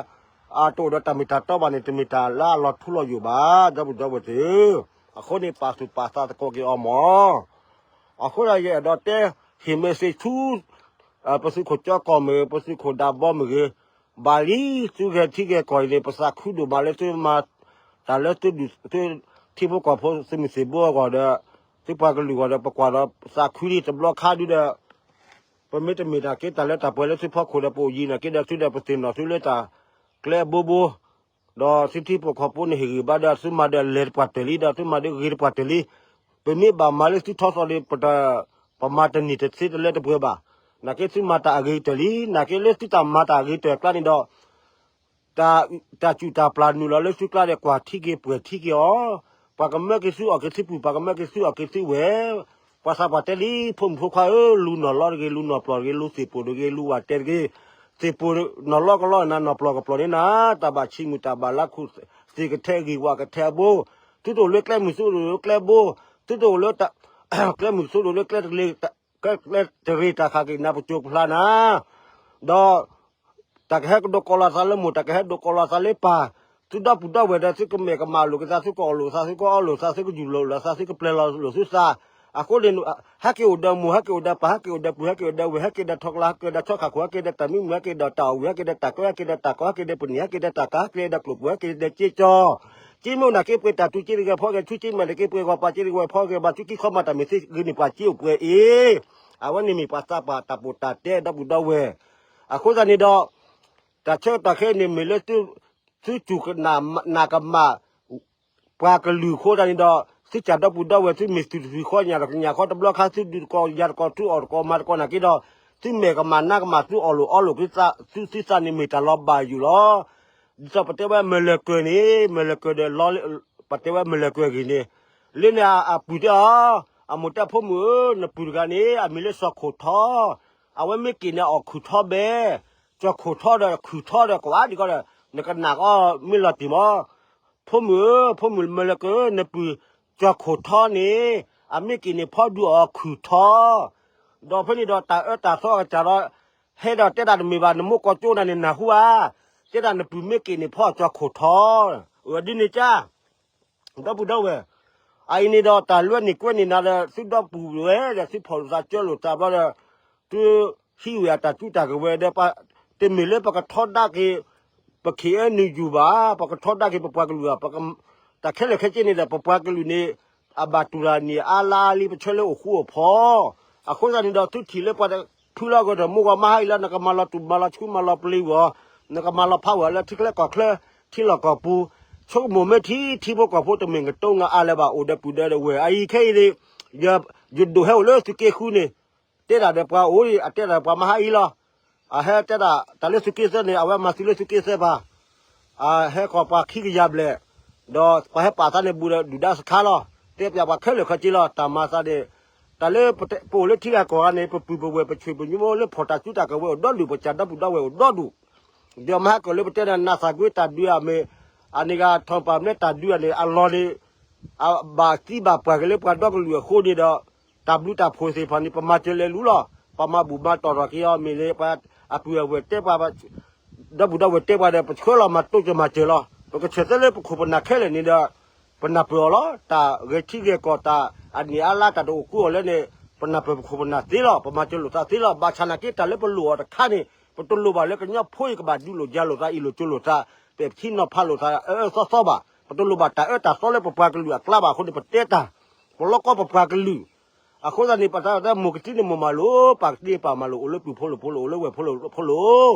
အတအိၣ်ဒီးတၢ်မ့ၢ်တၢ်တီဘၣ်န့ၣ် တမ့ၢ်တၢ်လၢအလီၤထူလီၤယိာ်ဘၣ်, ဒီပုၢ်ဒီဝဲၢ်သ့ၣ်ဧၢ. အဃိန့ၣ် ပာ်သူၣ်ပာ်သးသကိးက့ၤအီၤမၢ်. အဃိဒီးယအဲၣ်ဒိးတဲ ဟ့ၣ် message ဆူ ပသုးခိၣ်ကၠီကီၢ်မ့ၢ်ဂ့ၤ ပသုးခိၣ်ဒးဘီမ့ၢ်ဂ့ၤ, ဘၣ်လံ သုဂဲၤထံဂဲၤကီၢ်အံၤန့ၣ် ပသးခုဒိၣ်မးလၢသုမၤ တၢ်လၢသု ထံဖိကီၢ်ဖိသုးမုၢ်သံၣ်ဘိအဂီၢ်ဒီး သုပှၤကလုာ်အဂီၢ်ဒီး ပကွၢ်ဒီးသးခုလံတဘျီခါဒုဒီး ပမ့ၢ်တမ့ၢ်တၢ်က့တၢ်လၢတၢ်ပှဲၤလၢသုဖီခိၣ်ဒီး ပအိၣ်ယံၤနာ်က့ဒီး သုဒီးပသ့ၣ်နီၣ်သုလၢတၢ်ကျဲအဘိဘိ ဒီးသုထံဖိကီၢ်ဖိန့ၣ်ဟ့ၣ်ဂံၢ်ဘါဒီး သုမၤဒီးလဲၤတပှၢ်တၢၢ်လံ ဒီးသုမၤဒီးဂ့ၤတပှၢ်တၢၢ်လံ. ပမ့ၢ်ဘၣ်မၤလၢသုထီသီန့ၣ် ပမၤတန့ၢ်တသ့တလၢတပှဲၤဘၣ်. နာ်က့သုမၤတၢ်အဂ့ၤကတၢၢ်လံ. နာ်က့လၢသုတၢ်မၤတၢ်အဂ့ၤကတၢၢ်အကျါန့ၣ်ဒီး တၢ်စူၣ်တၢ်ပျၢ်နုာ်လီၤလၢသုကျါဒီး ကွၢ်ထံက့ၤပှဲၤထံက့ၤအီၤ, ပှၤကမၢက့ၤသုအီၣ်က့ၤသုပုၢ် ပှၤကမၢက့ၤသုအီၣ်က့ၤသုဝဲၢ်, ပှၤသးပှၢ်တဲလံ ဖိမုၣ်ဖိခွါဧၢ, လူၤနီၢ်လီတဂ့ၤ လူၤနီၢ်ပျီၢ်တဂ့ၤ လူၤသ့ၣ်ပိၢ်တဂ့ၤ လူၤဝၣ်တဲာ်တဂ့ၤ, သ့ၣ်ပိၢ်နီၢ်လီကလီနၤ နီၢ်ပျီၢ်ကပျီၢ်န့ၣ်နၤ, တၢ်ဘၣ်ဆံးမုၢ်တၢ်ဘၣ်လါခိၣ်, သ့ၣ်ကထဲဂ့ၢ်ဝၣ်ကထဲအဘိ, သုတအိၣ်လၢကျဲမုၢ်သုတအိၣ်လၢကျဲဘိ, သုတအိၣ်လၢ ကျဲမုၢ်သုတအိၣ်လၢကျဲတဂ့ၤ ကျဲတရံးတၢ်ဃၣ်က့ၤနၤ ပစိၤပဖျါနၤ, ဒီး တၢ်ကဟဲကဒိးကီၤလီၤသးလၢမိၢ် တၢ်ကဟဲဒိးကီၤလီၤသးလၢပၢ်, သုဒီပုၢ်ဒီဝဲၢ်ဒီး သုကမဲာ်ကမၣ်လိာ်က့ၤသး သုကအီၣ်လိာ်သး သုကအီလိာ်သး သုကယူၢ်လိာ်လိာ်သး သုကပျဲလီၤလိာ်သုသး, အဃိန့ၣ် ဟဲက့ၤအိၣ်ဒီးမိၢ် ဟဲက့ၤအိၣ်ဒီးပၢ် ဟဲက့ၤအိၣ်ဒီးပုၢ် ဟဲက့ၤအိၣ်ဒီးဝဲၢ် ဟဲက့ၤဒီးထီကျါ ဟဲက့ၤဒီးထီခးခိၣ် ဟဲက့ၤဒီးတၢ်မံမုာ် ဟဲက့ၤဒီးတၢ်အီၣ်ဝံၤ ဟဲက့ၤဒီးတၢ်ကီ ဟဲက့ၤဒီးတၢ်ကီ ဟဲက့ၤဒီးပနံာ် ဟဲက့ၤဒီးတၢ်ကၤ ဟဲက့ၤဒီးကျိၣ်ပူၤ ဟဲက့ၤဒီးကျိကၠီ က့မ့ၢ်နာ်က့ပှဲၤတၢ်တူၢ်က့တဂဲၤဖီဂဲၤ ဆူက့မ့ၢ်နာ်က့ပှဲၤဂီၤပာ်က့တဂဲၤဖီဂဲၤ ဘၣ်ဆူက့ခီမၤတၢ်မ့ၢ်သ့ဂ့ၤန့ၣ် ပှၤက့အိၣ်ပှဲၤအံၤ, အဝဲန့ၣ်မ့ၢ်ပှၤသးပှၢ်တၢ်ပိာ်တၢ်တဲ ဒီပုၢ်ဒီဝဲၢ်, အဃိသတးန့ၣ်ဒီး တၢ်ဆၢကတီၢ်ခဲအံၤန့ၣ် မ့ၢ်လၢ သုစူၢ်ကနာ်နာ်ကမၣ် ပှၤကလုာ်အဃိသတးန့ၣ်ဒီး သုစၢ်ဒီပုၢ်ဒီဝဲၢ် သုမ့ၢ်သုးတဖုဃီ ညၣ်တကညၣ်ဃီ တဘျီခါ သုဒုးသကိးယၤသကိး သုအီၣ်သကိးမၤသကိးနာ်က့ဒီး သုမဲာ်ကမၣ်နါကမၣ် သုအီၣ်လိာ်အီလိာ်က့ၤသု သုသးန့ၣ်မ့ၢ်တၢ်လီၤဘၣ်ယိၣ်လီၤ. ဒ်သိးပတဲဝဲမ့ၢ်လဲၤကၢၤန့ၣ် မ့ၢ်လဲၤကၢၤဒီး ပတဲဝဲမ့ၢ်လဲၤကၢၤဂ့ၤန့ၣ် လၢန့ၣ်အပုၢ်တဲအီၤ, အမိၢ်တဲဖိမုၣ်ဧၢ, နပုၢ်တဂၤန့ၣ် အမံၤလၢစီၤခိၣ်ထီ, အဝဲမ့ၢ်က့ၤန့ၣ်အီၣ်ခုၣ်ထီဘဲ, စီၤခိၣ်ထီဒီးခုၣ်ထီဒီး ကဝါဒံးကီဒီး နကနၣ်ကီမ့ၢ်လီၤတံၢ်မး ဖိမုၣ်ဧၢ, ဖိမုၣ်မ့ၢ်လဲၤကၢၤ နပုၢ်စီၤခိၣ်ထီန့ၣ် အမ့ၢ်က့ၤန့ၣ်ဖီဒုးအီၣ်ခုၣ်ထီ, ဒီးဖဲန့ၣ်ဒီးတၢ်အၢတၢ်သီအကစၢ်ဒီး ဟဲဒီးတဲဒၣ်တမ့ၢ်ဘၣ် နမိၢ်ကီၢ်ကၠိနၤန့ၣ်နၢ်ဟူဧါ, တဲဒၣ်နပုၢ်မ့ၢ်က့ၤန့ၣ်ဖီစီၤခိၣ်ထီ, အဒ်န့ၣ်ကါ ဒီပုၢ်ဒီဝဲၢ်, အအံၤန့ၣ်ဒီးတၢ်လွဲန့ၢ်ကွဲန့ၢ်နၤဒီး သုဒီပုၢ်ဝဲၢ်ဒီး သုဖီၣ်လိာ်သးကၢလိာ်သးဘျီဒီး သုဟံးဝဲအတၢ်စုတၢ်ကဝဲၤဒီး တမ့ၢ်လၢပကထီဒါက့ၤ ပ ခ့ၣ်အဲၣ်ယူၣ် ဘၣ်, ပကထီဒါက့ၤပပှၤကလုာ်ဘၣ်, တၢ်ခဲလၢာ်ခဲဆ့န့ၣ်ဒီး ပပှၤကလုာ်န့ၣ် အဘၣ်တူၢ်တၢ်န့ၢ်အါလါလံ ပဆၢလၢအိၣ်ဃူအိၣ်ဖိး, အဃိသတးန့ၣ်ဒီး သုထံၣ်လၢပှၤဖုလီၤဂီၤဒီး မိၢ်ဂီၤမါဟါအံၤလၢ နကမၤလီၤတူၢ်မၤလီၤဆူမၤလီၤပျံၤဝဲအီၤ, နကမၤလီၤဖးဝဲအီၤလၢထံချၢကီၢ်ချၢ ထံလီၢ်ကီၢ်ပူၤ, ဆိကမိၣ်မ့ၢ်ထံ ထံဖိကီၢ်ဖိတမ့ၢ်ကတိၤငါအါလၢၤဘၣ် အိၣ်ဒီးပုၢ်ဒီးဝဲၢ် အအံၤခဲအံၤန့ၣ် ယဒိၣ်ဟဲအိၣ်လၢသုးက့ဃုန့ၣ် တဲဒၣ်ဒီးပှၤအိၣ်အံၤ အတဲဒၣ်ပှၤမါဟါအံၤလီၤ, အဟဲတဲဒၣ်တၢ်လၢသုးက့သၢန့ၣ် အဝဲမၤသုးလၢသုးက့သၢပၢ် အဟဲဃီၤပှၤခံကယၤဘျဲၣ်, ဒီးပှၤဟဲပာ်သးန့ၣ်ဘူးဒီးဒုၣ်ဒါစခါလီၤ, တဲပၠးပှၤခဲလၢာ်ခဲဆ့လီၤ, တၢ်မၤသးန့ၣ် တၢ်လၢပအိၣ်လၢထံဂၤကီၢ်ဂၤန့ၣ် ပပုၢ်ပဝဲၢ်ပဆွေပညိလၢဖီၣ်တၢ်စုတၢ်ကဝဲၤအိၣ်ဒီဒူၣ် ပစၢ်ဒီပုၢ်ဒီဝဲၢ်အိၣ်ဒီဒူၣ်, ဒီးမဟါကီၢ်လၢပတဲဒၣ်နးသးကွ့တၢ်ဒုးအမ့ၢ် အန့ၣ်ဂၤထီၣ်ပာ်မနုၤတၢ်ဒုးအန့ၣ် အလီၢ်န့ၣ် အဘၣ်သံဘၣ်ပှၢ်က့ၤလၢပှၤဒီကလုာ်အဃိန့ၣ်ဒီး တၢ်ဘျုးတၢ်ဖှိၣ်သ့ၣ်တဖၣ်န့ၣ် ပမၤစၢၤလဲၤလူလီၤ, ပမၤဘူၣ်မၤတီၢ်ထီၣ်က့ၤအီၤ မ့ၢ်လၢပှၤအပုၢ်အဝဲၢ်တဲပှၤ ဒီပုၢ်ဒီဝဲၢ်တဲပှၤဒီး ပဆှၢလီၤမၤတိစၢၤမၤစၢၤလီၤ, ပကဆၢသးလၢပခိၣ်ပနၢ်ခဲလၢာ်န့ၣ်ဒီး ပနၢ်ပၢၢ်အီၤလီၤ, တၢ်ဂဲၤထံဂဲၤကီၢ်တၢ်အန့ၢ်အါလါတၢ်တအိၣ်ကူအီၤလၢန့ၣ် ပနၢ်ပၢၢ်ပခိၣ်ပနၢ်သ့လီၤ, ပမၤစၢၤလိာ်သးသ့လီၤ, ဘၣ်ဆၣ်နာ်က့တၢ်လၢပလိၣ်အီၤတခါန့ၣ် ပတလိၣ်ဘၣ်လၢကညီဖိအံၤကဘၣ်ဒုးလိာ်ယၤလိာ်သး အ့ၣ်လိာ်ကၠိလိာ်သး ပထံနီၤဖးလိာ်သးအၢအၢသီသီဘၣ်. ပတလိၣ်ဘၣ်တၢ်အၢတၢ်သီလၢပပှၤကလုာ်အကျါဘၣ်အဃိန့ၣ် ပတဲတၢ် ပလီကီပပှၤကလုာ် အဃိသတးန့ၣ် ပတၢ်မိၢ်ကတံၢ်န့ၣ်မိၢ်မးလိာ် ပၢ်ကတံၢ်န့ၣ်ပၢ်မးလိာ် အိၣ်လၢပုၢ်ဖိလိာ်ဖိလိာ် အိၣ်လၢဝဲၢ်ဖိလိာ်ဖိလိာ်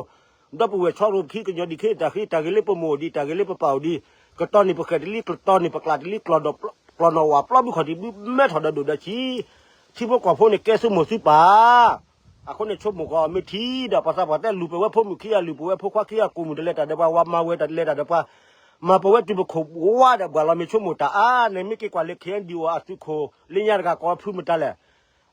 ဒီပုၢ်ဝဲၢ်ဆီရိၤခံကညီဒံးခဲအံၤ တၢ်ဂ့ၢ်လၢပမိၢ်အိၣ်ဒံး တၢ်ဂ့ၢ်လၢပပၢ်အိၣ်ဒံး ကတီၤန့ၢ်ပဃဲၤတလံ ကတီၤန့ၢ်ပကျးတလံ ကျီၢ်နီၣ်ဝးပျီဘုခီၣ်ထံးဘု မဲထီၣ်ဒီးဒိၣ်ဒီးဆံး ထံဖိကီၢ်ဖိန့ၣ်ကဲဆိကမိၣ်သုပၢ် အဃိန့ၣ် ဆိကမိၣ်ကီးမ့ၢ်ထံဒီး ပှၤသးပှၢ်တဲလူၤပဝဲဖိမုၣ်ခံဂၤ လူၤပဝဲဖိခွါခံဂၤ ကိးမုၢ်တလဲၤတၢ်ဒီးပှၤ ဝၤမၤဝဲတၢ်တလဲၤတၢ်ဒီးပှၤ မၤပဝဲတုၤပခိၣ်ဝါဒီး ဘၣ်လီၤမ့ၢ်ဆိကမိၣ်တၢ်အါန့ၣ် မ့ၢ်က့ၤကွၢ်လၢ ခ့ၣ်အဲၣ်ယူၣ် အသုးခိၣ်လၢညါတဂၤ ကိးဖုမတၤလဲၣ်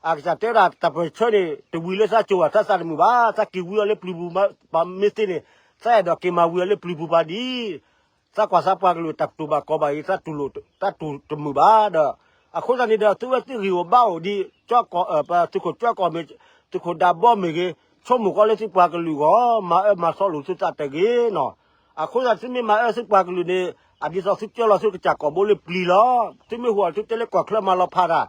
အကစၢ်တဲဒၣ်တၢ်ပၢၢ်ဆၢန့ၣ် တဝံၤလၢသးကၠိၤဘၣ် သးသးတမုာ်ဘၣ် သးက့ၤဝံအီၤလၢပျုၤပူၤ ပမ့ၢ်သ့န့ၣ် သးအဲၣ်ဒိးက့ၤမၤဝံအီၤလၢပျုၤပူၤပၤဒ် သးကွၢ်သးပှၤကလုာ်တၢ်တူၢ်ဘၣ်ကီဘၣ်အံၤ သးတူၢ်တမုာ်ဘၣ်ဒီး အဃိသတးန့ၣ်ဒီး သုဝဲသုဂံၢ်အိၣ်ဘါအိၣ်ဒံး ကၠီကီၢ် ပသုးခိၣ်ကၠီကီၢ်မ့ၢ် သုးခိၣ်ဒးဘီမ့ၢ်ဂ့ၤ ဆိကမိၣ်ကီးလၢသုပှၤကလုာ်အဂီၢ် မၤအၢမၤသီလိာ်သုသးတဂ့ၤနီၤ အဃိသတးသုမ့ၢ်မၤအၢသုပှၤကလုာ်န့ၣ် အဒ်သိးသုကၢလီၤသုကစၢ်ကီၢ်ဘိလၢပျံၤလီၤ သုမ့ၢ်ဟူးအီၤသုတဲလၢကီၢ်ချၢမၤလီၤဖးတၢ်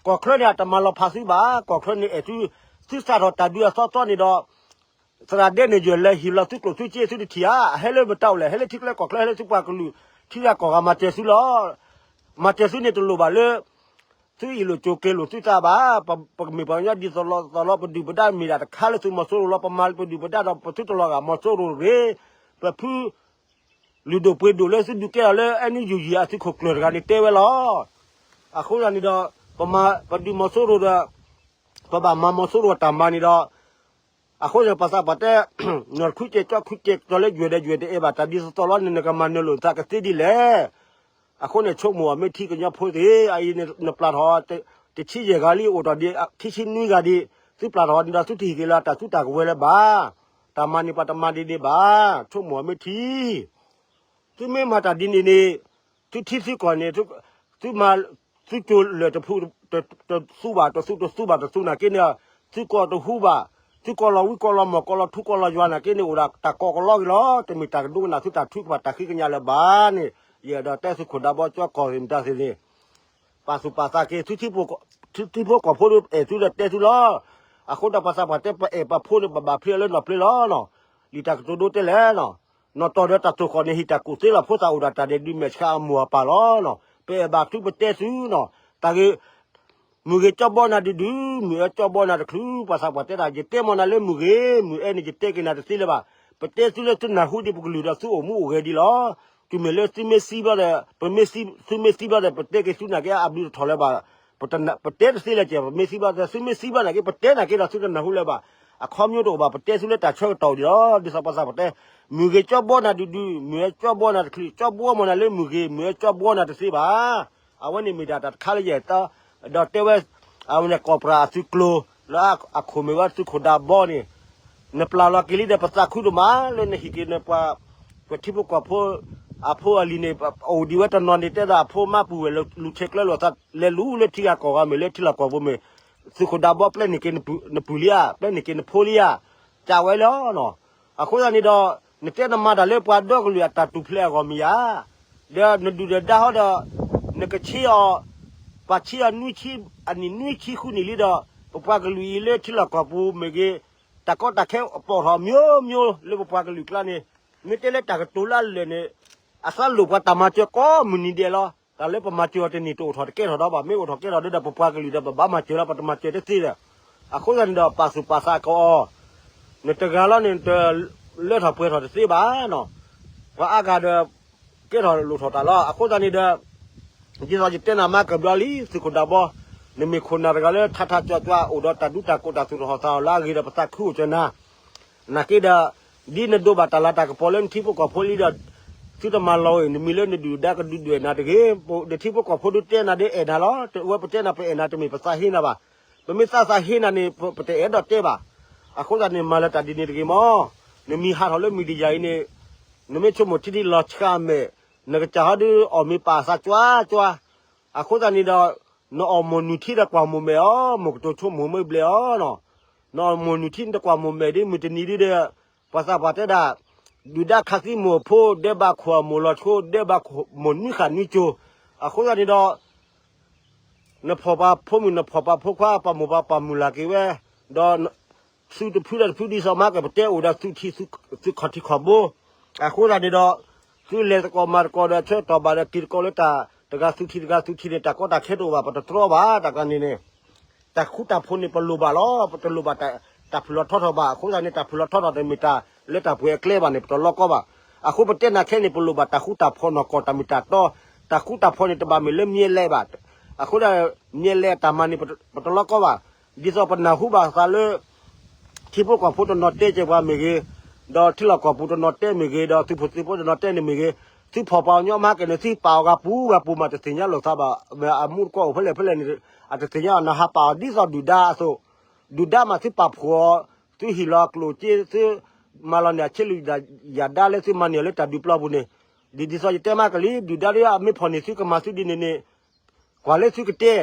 ကီၢ်ချၢန့ၣ် အတမၤလီၤဖးသုဘၣ် ကီၢ်ချၢန့ၣ်အဲၣ်သု သုစးထီၣ်တၢ်ဒုးအသီသီန့ၣ်ဒီး သရၣ်ဒဲန့ၣ်ယွၤလဲၤဟ့ၣ်လီၤသုကျိၣ်သုစ့သုတထံၣ်ဧါ အဟဲလၢမတၤအိၣ်လဲၣ် ဟဲလၢထံကျါကီၢ်ချၢ ဟဲလၢသုပှၤကလုာ် ထံဂၤကီၢ်ဂၤမၤစၢၤသုလီၤ မၤစၢၤသုန့ၣ်တလိၣ်ဘၣ်လၢ သုအ့ၣ်လိာ်ကၠိၤက့ၤလိာ်သုသးဘၣ် ပကမ့ၢ်ပှၤကညီဒ်သိးလီၤ ပဒုၣ်ပဒါမ့ၢ်ဒၣ်တခါလၢသုးမီၤစိရိၤလီၤ ပမၤပဒုၣ်ပဒါဒီးပသုတလီၤဂာ်မီၤစိရိၤတဂ့ၤ ပဖု လုၢ်ဒိၣ်ပှ့ၤဒိၣ်လၢသုဒုးကဲထီၣ်လၢ အဲၣ်ယူၣ်ယူၣ် အသုးခိၣ်ကျၢၢ်တဂၤန့ၣ်တဲဝဲလီၤ အဃိသတးန့ၣ်ဒီး ပမၤပဒုးမီၤစိရိၤဒီး ပဘၣ်မၤမီၤစိရိၤတၢ်မၤန့ၣ်ဒီး အဃိန့ၣ်ပှၤသးပှၢ်တဲ နီၢ်တခုကဲးကၠီခုကဲးကၠီလၢယွဲၢ်ဒီးယွဲၢ်တအဲၣ်ဘၣ်တၢ်ဒ်သိးသိးလီၤန့ၣ် နကမၤနၢၤလိာ်သးကသ့ဒ်လဲၣ် အဃိန့ၣ်ဆိကမိၣ်အီၤမ့ၢ်ထံကညီဖိသ့ၣ် အအံၤန့ၣ်နပျၢ်ထီၣ် တဆံယဲၢ်ဂၤလံ အိၣ်ထီၣ်ဒံးခံဆံနွံဂၤဒံး သုပျၢ်ထီၣ်န့ၣ်ဒီးသုတဟ့ၣ်က့ၤလၢတၢ်စုတၢ်ကဝဲၤလၢၤဘၣ် တၢ်မၤန့ၣ်ပှၤတမၤဒ်န့ၣ်ဘၣ် ဆိကမိၣ်အီၤမ့ၢ်ထံ သုမ့ၢ်မၤတၢ်ဒ်န့ၣ်န့ၣ် သုထံသုကီၢ်န့ၣ် သုမၤ သုကၠိၤလၢာ်တဖု တသူဘၣ် တသူတသူဘၣ်တသူနာ်က့န့ၣ် သုကီၢ်တဟူဘၣ် သုကီၢ်လီၤဝံကီၢ်လီၤမီၢ်ကီၢ်လီၤထူကီၢ်လီၤယွၤနာ်က့န့ၣ် အိၣ်ဒၣ်တၢ်ကီကလီက့ၤလီၤ တမ့ၢ်တၢ်ကဒိကနၣ်သုတၢ်ထုကဖၣ်တၢ်ဃ့ကညးလၢၤဘၣ်န့ၣ် ယအဲၣ်ဒိးတဲသုးခိၣ်ဒးဘီကၠီကီၢ်သ့ၣ်မတၤသ့ၣ်န့ၣ် ပာ်သူၣ်ပာ်သးက့ၤ ထံဖိကီၢ်ဖိဒုးအဲၣ်သုဒီးတဲသုလီၤ အဃိဒီးပှၤသးပှၢ်တဲပအဲၣ်ပဖိန့ၣ် ပဘၣ်ဖျ့လၢနီၢ်ဖျ့လီၤ လံာ်တၢ်ကတိၤဒိတဲလဲၣ်နီၤ နီၢ်တီၢ်ဒီးတၢ်သိၣ်ဃီၣ်န့ၣ် ဟံၣ်တၢ်ကူၣ်သ့လီၤ ဖိသၣ်အိၣ်ဒၣ်တၢ်ဒဲးဒုးမဲာ်ဆှးအမိၢ်အပၢ်လီၤ. ပအဲၣ်ဘၣ်သုပတဲသုနီၤ တၢ်ဂ့ၢ် မုၢ်ဂ့ၤကၠီဘီနၤဒုဒု မုၢ်အဲၣ်ကၠီဘီနၤတချုး ပှၤသးပှၢ်တဲတၢ် ယတဲမီၢ်နၤလၢမုၢ်ဂ့ၤ မုၢ်အဲၣ်န့ၣ် ယတဲက့ၤနၤတသ့လၢၤဘၣ်. ပတဲသုလၢသုနၢ်ဟူဒံးပကလုၢ်ဒီးသုအိၣ်မူအိၣ်ဂဲၤဒံးလီၤ. တုၤမ့ၢ်လၢသုမ့ၢ်သံဘျီဒီး ပမ့ၢ်သံ သုမ့ၢ်သံဘျီဒီး ပတဲက့ၤသုနာ်က့အဘျုးတထီၣ်လၢၤဘၣ် ပတဲတသ့လၢၤကဲ ပမ့ၢ်သံဘျီဒီး သုမ့ၢ်သံဘျီနာ်က့ ပတဲနာ်က့ဒီးသုတနၢ်ဟူလၢၤဘၣ်. အခီပညီတအိၣ်ဘၣ် ပတဲသုလၢတၢ်ဆၢကတီၢ်ဒံးလီၤ. ဒ်သိးပှၤသးပှၢ်တဲ မုၢ်ဂ့ၤကၠီဘီနၤဒုဒု မုၢ်အဲၣ်ကၠီဘီနၤတချုး ကၠီဘီမီၢ်နၤလၢမုၢ်ဂ့ၤ မုၢ်အဲၣ်ကၠီဘီနၤတသ့ဘၣ်. အဝဲန့ၣ်မ့ၢ်ဒၣ်တၢ်တခါလၢယအဲၣ်တီ ဒီးတဲဝဲ အဝဲန့ၣ် ကိးပြးအသုးကျိၤ လၢအခိၣ်မ့ၢ်ဝဲသုးခိၣ်ဒးဘီန့ၣ် နပျၢ်လီၤက့ၤလံဒီး ပသးခုဒိၣ်မးလၢနဟံးက့ၤနပှၤ ပထံဖိကီၢ်ဖိ အဖိအလံၤန့ၣ် အိၣ်ဒံးဝဲတနီၤန့ၣ် တဲဒီးအဖိမါပုၢ်ဝဲၢ်လူၤဆဲးကျၢလိာ်သး လဲၤလူၤလၢထံဂၤကီၢ်ဂၤမ့ၢ် လၢထံလီၢ်ကီၢ်ပူၤမ့ၢ် သုးခိၣ်ဒးဘီပျဲန့ၢ်က့ၤနပုၢ်လံဧါ ပျဲန့ၢ်က့ၤနဖိလံဧါ ကးဝဲလီၤ. အဃိသတးန့ၣ်ဒီး နတဲနမၤတၢ်လၢပှၤဒီကလုာ်အတၢ်တူၢ်ဖျဲးအဂီၢ်မ့ၢ်ဧါ. ဒီးနဒုၣ်ဒီးဒါဟီဒီး နကဆ့အီၤ ပှၤဆ့အီၤနွံဆံ အနံၣ်နွံဆံဃုနံၣ်လံဒီး ပပှၤကလုာ်အံၤလၢထံလီၢ်ကီၢ်ပူၤမ့ၢ်ဂ့ၤ တၢ်ကီတၢ်ခဲပိာ်ထီၣ် မျိုးမျိုး လၢပပှၤကလုာ်ကျါန့ၣ် မ့ၢ်တဲလၢတၢ်ကတိၤလၢအလၢာ်န့ၣ် အသးလိၣ်ပှၤတၢ်မၤစၢၤကိးမုၢ်နံၤဒဲးလီၤ. တၢ်လၢပမၤစၢၤအီၤတန့ၢ်တအိၣ်ထီၣ်တကဲထီၣ်ဒီးဘၣ် မ့ၢ်အိၣ်ထီၣ်ကဲထီၣ်ဒီး ပပှၤကလုာ်ဒီးပဘၣ်မၤစၢၤလီၤ ပတမၤစၢၤတသ့ဒီး အဃိသတးန့ၣ်ဒီး ပာ်သူၣ်ပာ်သးကအီၤ နတဂၤလီၤန့ၣ် နတလၢထီၣ်ပှဲၤထီၣ်တသ့ဘၣ်နီၤ. ပှၤအါဂၤဒီး ကဲထီၣ်လိၣ်ထီၣ်တၢ်လီၤ. အဃိသတးန့ၣ်ဒီး ဒ်သိးယတဲနၤမၤကဘျီလံ သုးခိၣ်ဒးဘီ နမ့ၢ်ခိၣ်နၢ်တဂၤလၢထးထးကၠွၤကၠွၤ အိၣ်ဒီးတၢ်ဒူတၢ်ကိးတၢ်သူၣ်ထီၣ်သးအီၤလၢအဂ့ၤဒီး ပသးခုအိၣ်ကၢနၤ နာ်က့ဒီး ဒ်နဒိးဘၣ်တၢ်လၤတၢ်ကပီၤလၢနထံဖိကီၢ်ဖိလံဒီး သုတမၤလီၤအံၤ နမံၤလၢနဒုၣ်ဒါကဒုးဒွဲၣ်နၤတဂ့ၤ, နထံဖိကီၢ်ဖိဒုးတဲနၤဒ်အဲၣ်နၤလီၤ. တဝဲပတဲနၤပအဲၣ်နၤတမ့ၢ်ပသးဟ့နၤဘၣ်. ပမ့ၢ်သးသးဟ့နၤန့ၣ် ပတအဲၣ်ဒိးတဲဘၣ်. အဃိသတးန့ၣ် မၤလၢတၢ်ဒ်န့ၣ်တဂ့ၤမီၢ်. နမံၤဟးထီၣ်လၢမံၤဒံယၤအံၤန့ၣ် နမ့ၢ်ဆိကမိၣ်ထံဒ်လီၤဆှးမဲာ်, နကစၢ်ဟီဒုးအီၣ်မ့ၤပာ်အသးကွၢ်ကွၢ်. အဃိသတးန့ၣ်ဒီး နအီၣ်မိၢ်နုာ်ထံဒီးကွၢ်မိၢ်မဲာ်အီၤ, မိၢ်ကတိၤဆိကမိၣ်မ့ၢ်ဘျဲးအီၤနီၤ. နအီၣ်မိၢ်နုာ်ထံဒီးကွၢ်မိၢ်မဲာ်ဒ်မုၢ်တနံၤဒ်ဒီး ပှၤသးပှၢ်တဲဒၣ် ဒုၣ်ဒါခးသံမိၢ်ဖိ ဒဲးဘးခိၣ်အမိၢ်လီၤဆိ ဒဲးဘးခိၣ်မိၢ်နွံဃာ်နွံကၠိၤ. အဃိသတးန့ၣ်ဒီး နဖီၣ်ပာ်ဖိမုၣ် နဖီၣ်ပာ်ဖိခွါ ပာ်မိၢ်ပာ်ပာ်မုၣ်လၢက့ၤဝဲ, ဒီး သုတဖုဒီးတဖုဒ်သိးမၤက့ၤ ပတဲအိၣ်ဒီးသုထံသုခီၣ်ထံးခီၣ်ဘိ, အဃိသတးန့ၣ်ဒီး သုလဲၤသကိးမၤသကိးဒီးဆၢကတီၢ်ဘၣ်ဒီးက့ၤသကိးလၢတၢ်တဂၤသုထံတဂၤသုထံန့ၣ် တၢ်ကီတၢ်ခဲတအိၣ်ဘၣ် ပတတြီဘၣ် တၢ်ကျါန့ၣ်န့ၣ် တၢ်ဃူတၢ်ဖိးန့ၣ် ပလိၣ်ဘၣ်လီၤ. ပတလိၣ်ဘၣ်တၢ်ဖုၣ်လီၤထီထီၣ်ဘၣ်. အဃိသတးန့ၣ် တၢ်ဖုၣ်လီၤထီထီၣ်တမ့ၢ်တၢ်လၢတၢ်ပှဲၤအကျဲဘၣ်န့ၣ် ပတလီကီဘၣ်. အဃိပတဲနာ်ခဲန့ၣ် ပလိၣ်ဘၣ်တၢ်ဃူတၢ်ဖိးနီၢ်ကီၢ်တၢ်မ့ၢ်တၢ်တီ, တၢ်ဃူတၢ်ဖိးန့ၣ် တဘၣ်မ့ၢ်လၢမံၤလဲဘၣ်. အဃိဒၣ် မံၤလဲအတၢ်မၤန့ၣ် ပတလီကီဘၣ်. ဒ်သိးပနၢ်ဟူဘၣ်သးလၢ ထံဖိကီၢ်ဖိတနီၤတဲကဲပှၤမ့ၢ်ဂ့ၤ, ဒီးထံလီၢ်ကီၢ်ပူၤတနီၤတဲမ့ၢ်ဂ့ၤ, ဒီးသုးဖိသံၣ်ဖိတနီၤတဲန့ၣ်မ့ၢ်ဂ့ၤ, သုဖီၣ်ပှၤကညီမၤက့ၤန့ၣ် သုပာ်အီၤဂၤပူၤဂၤပူၤမး တသ့ၣ်ညါလိာ်သးဘၣ်. မ့ၢ်အမူတကိးအိၣ်ဖဲလဲၣ်ဖဲလဲၣ်န့ၣ် အတသ့ၣ်ညါအီၤ နဟးပာ်အီၤဒ်သိးဒုၣ်ဒါအသိး, ဒုၣ်ဒါမးသုပာ်ဖှိၣ်အီၤ, သုဟ့ၣ်လီၤအကျိၣ်အစ့, သုမၤလီၤန့ၢ်အဆ့လူး ယၤဒါလၢသုမၤန့ၢ်အီၤလၢတၢ်ဒုးပျီပူၤန့ၣ်, ဒ်ဒ်သိးယတဲမးကလံ ဒုၣ်ဒါဒ်အမ့ၢ်ဖီၣ်န့ၢ်သုကမၤသုဒ်န့ၣ်န့ၣ် ကွၢ်လၢသုကတဲ,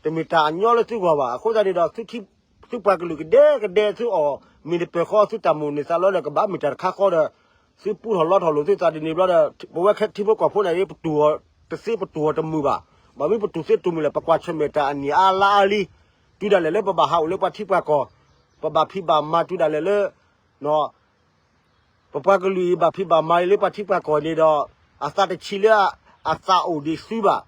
တမ့ၢ်တၢ်အညီလၢသုဂီၢ်ဘၣ်. အဃိသတးန့ၣ်ဒီး သုပှၤကလုာ်ကဒဲကဒဲ သုအီၣ်မ့ၤတပၢၤဃီ သုတၢ်မိၣ်န့ၢ်သးလီဒီး ကဘၣ်မ့ၢ်တၢ်တခါဃီဒီး သုပူထီၣ်လီထီၣ်လိာ်သုသးဒ်န့ၣ်ဘျီဒီး ပဝဲခဲထံဖိကီၢ်ဖိန့ၣ် ပတူၢ်အီၤတသ့ ပတူၢ်အီၤတမုာ်ဘၣ်. ဘၣ်မနုၤပတူၢ်သ့တမုာ်လဲၣ်, ပကွၢ်ဆၢၣ်မဲာ်တၢ်အနံၣ်အါလါအါလံ, တုၤဒၣ်လဲာ်လၢပဘၣ်ဟးအိၣ်လၢပှၤထံပှၤကီၢ်, ပဘၣ်ဖံးဘၣ်မၤတုၤဒၣ်လဲာ်လၢ ပပှၤကလုာ်အံၤဘၣ်ဖံးဘၣ်မၤလၢပှၤထံပှၤကီၢ်န့ၣ်ဒီး အသးတဆံးလၢအသးအိၣ်ဒံးသုဘၣ်.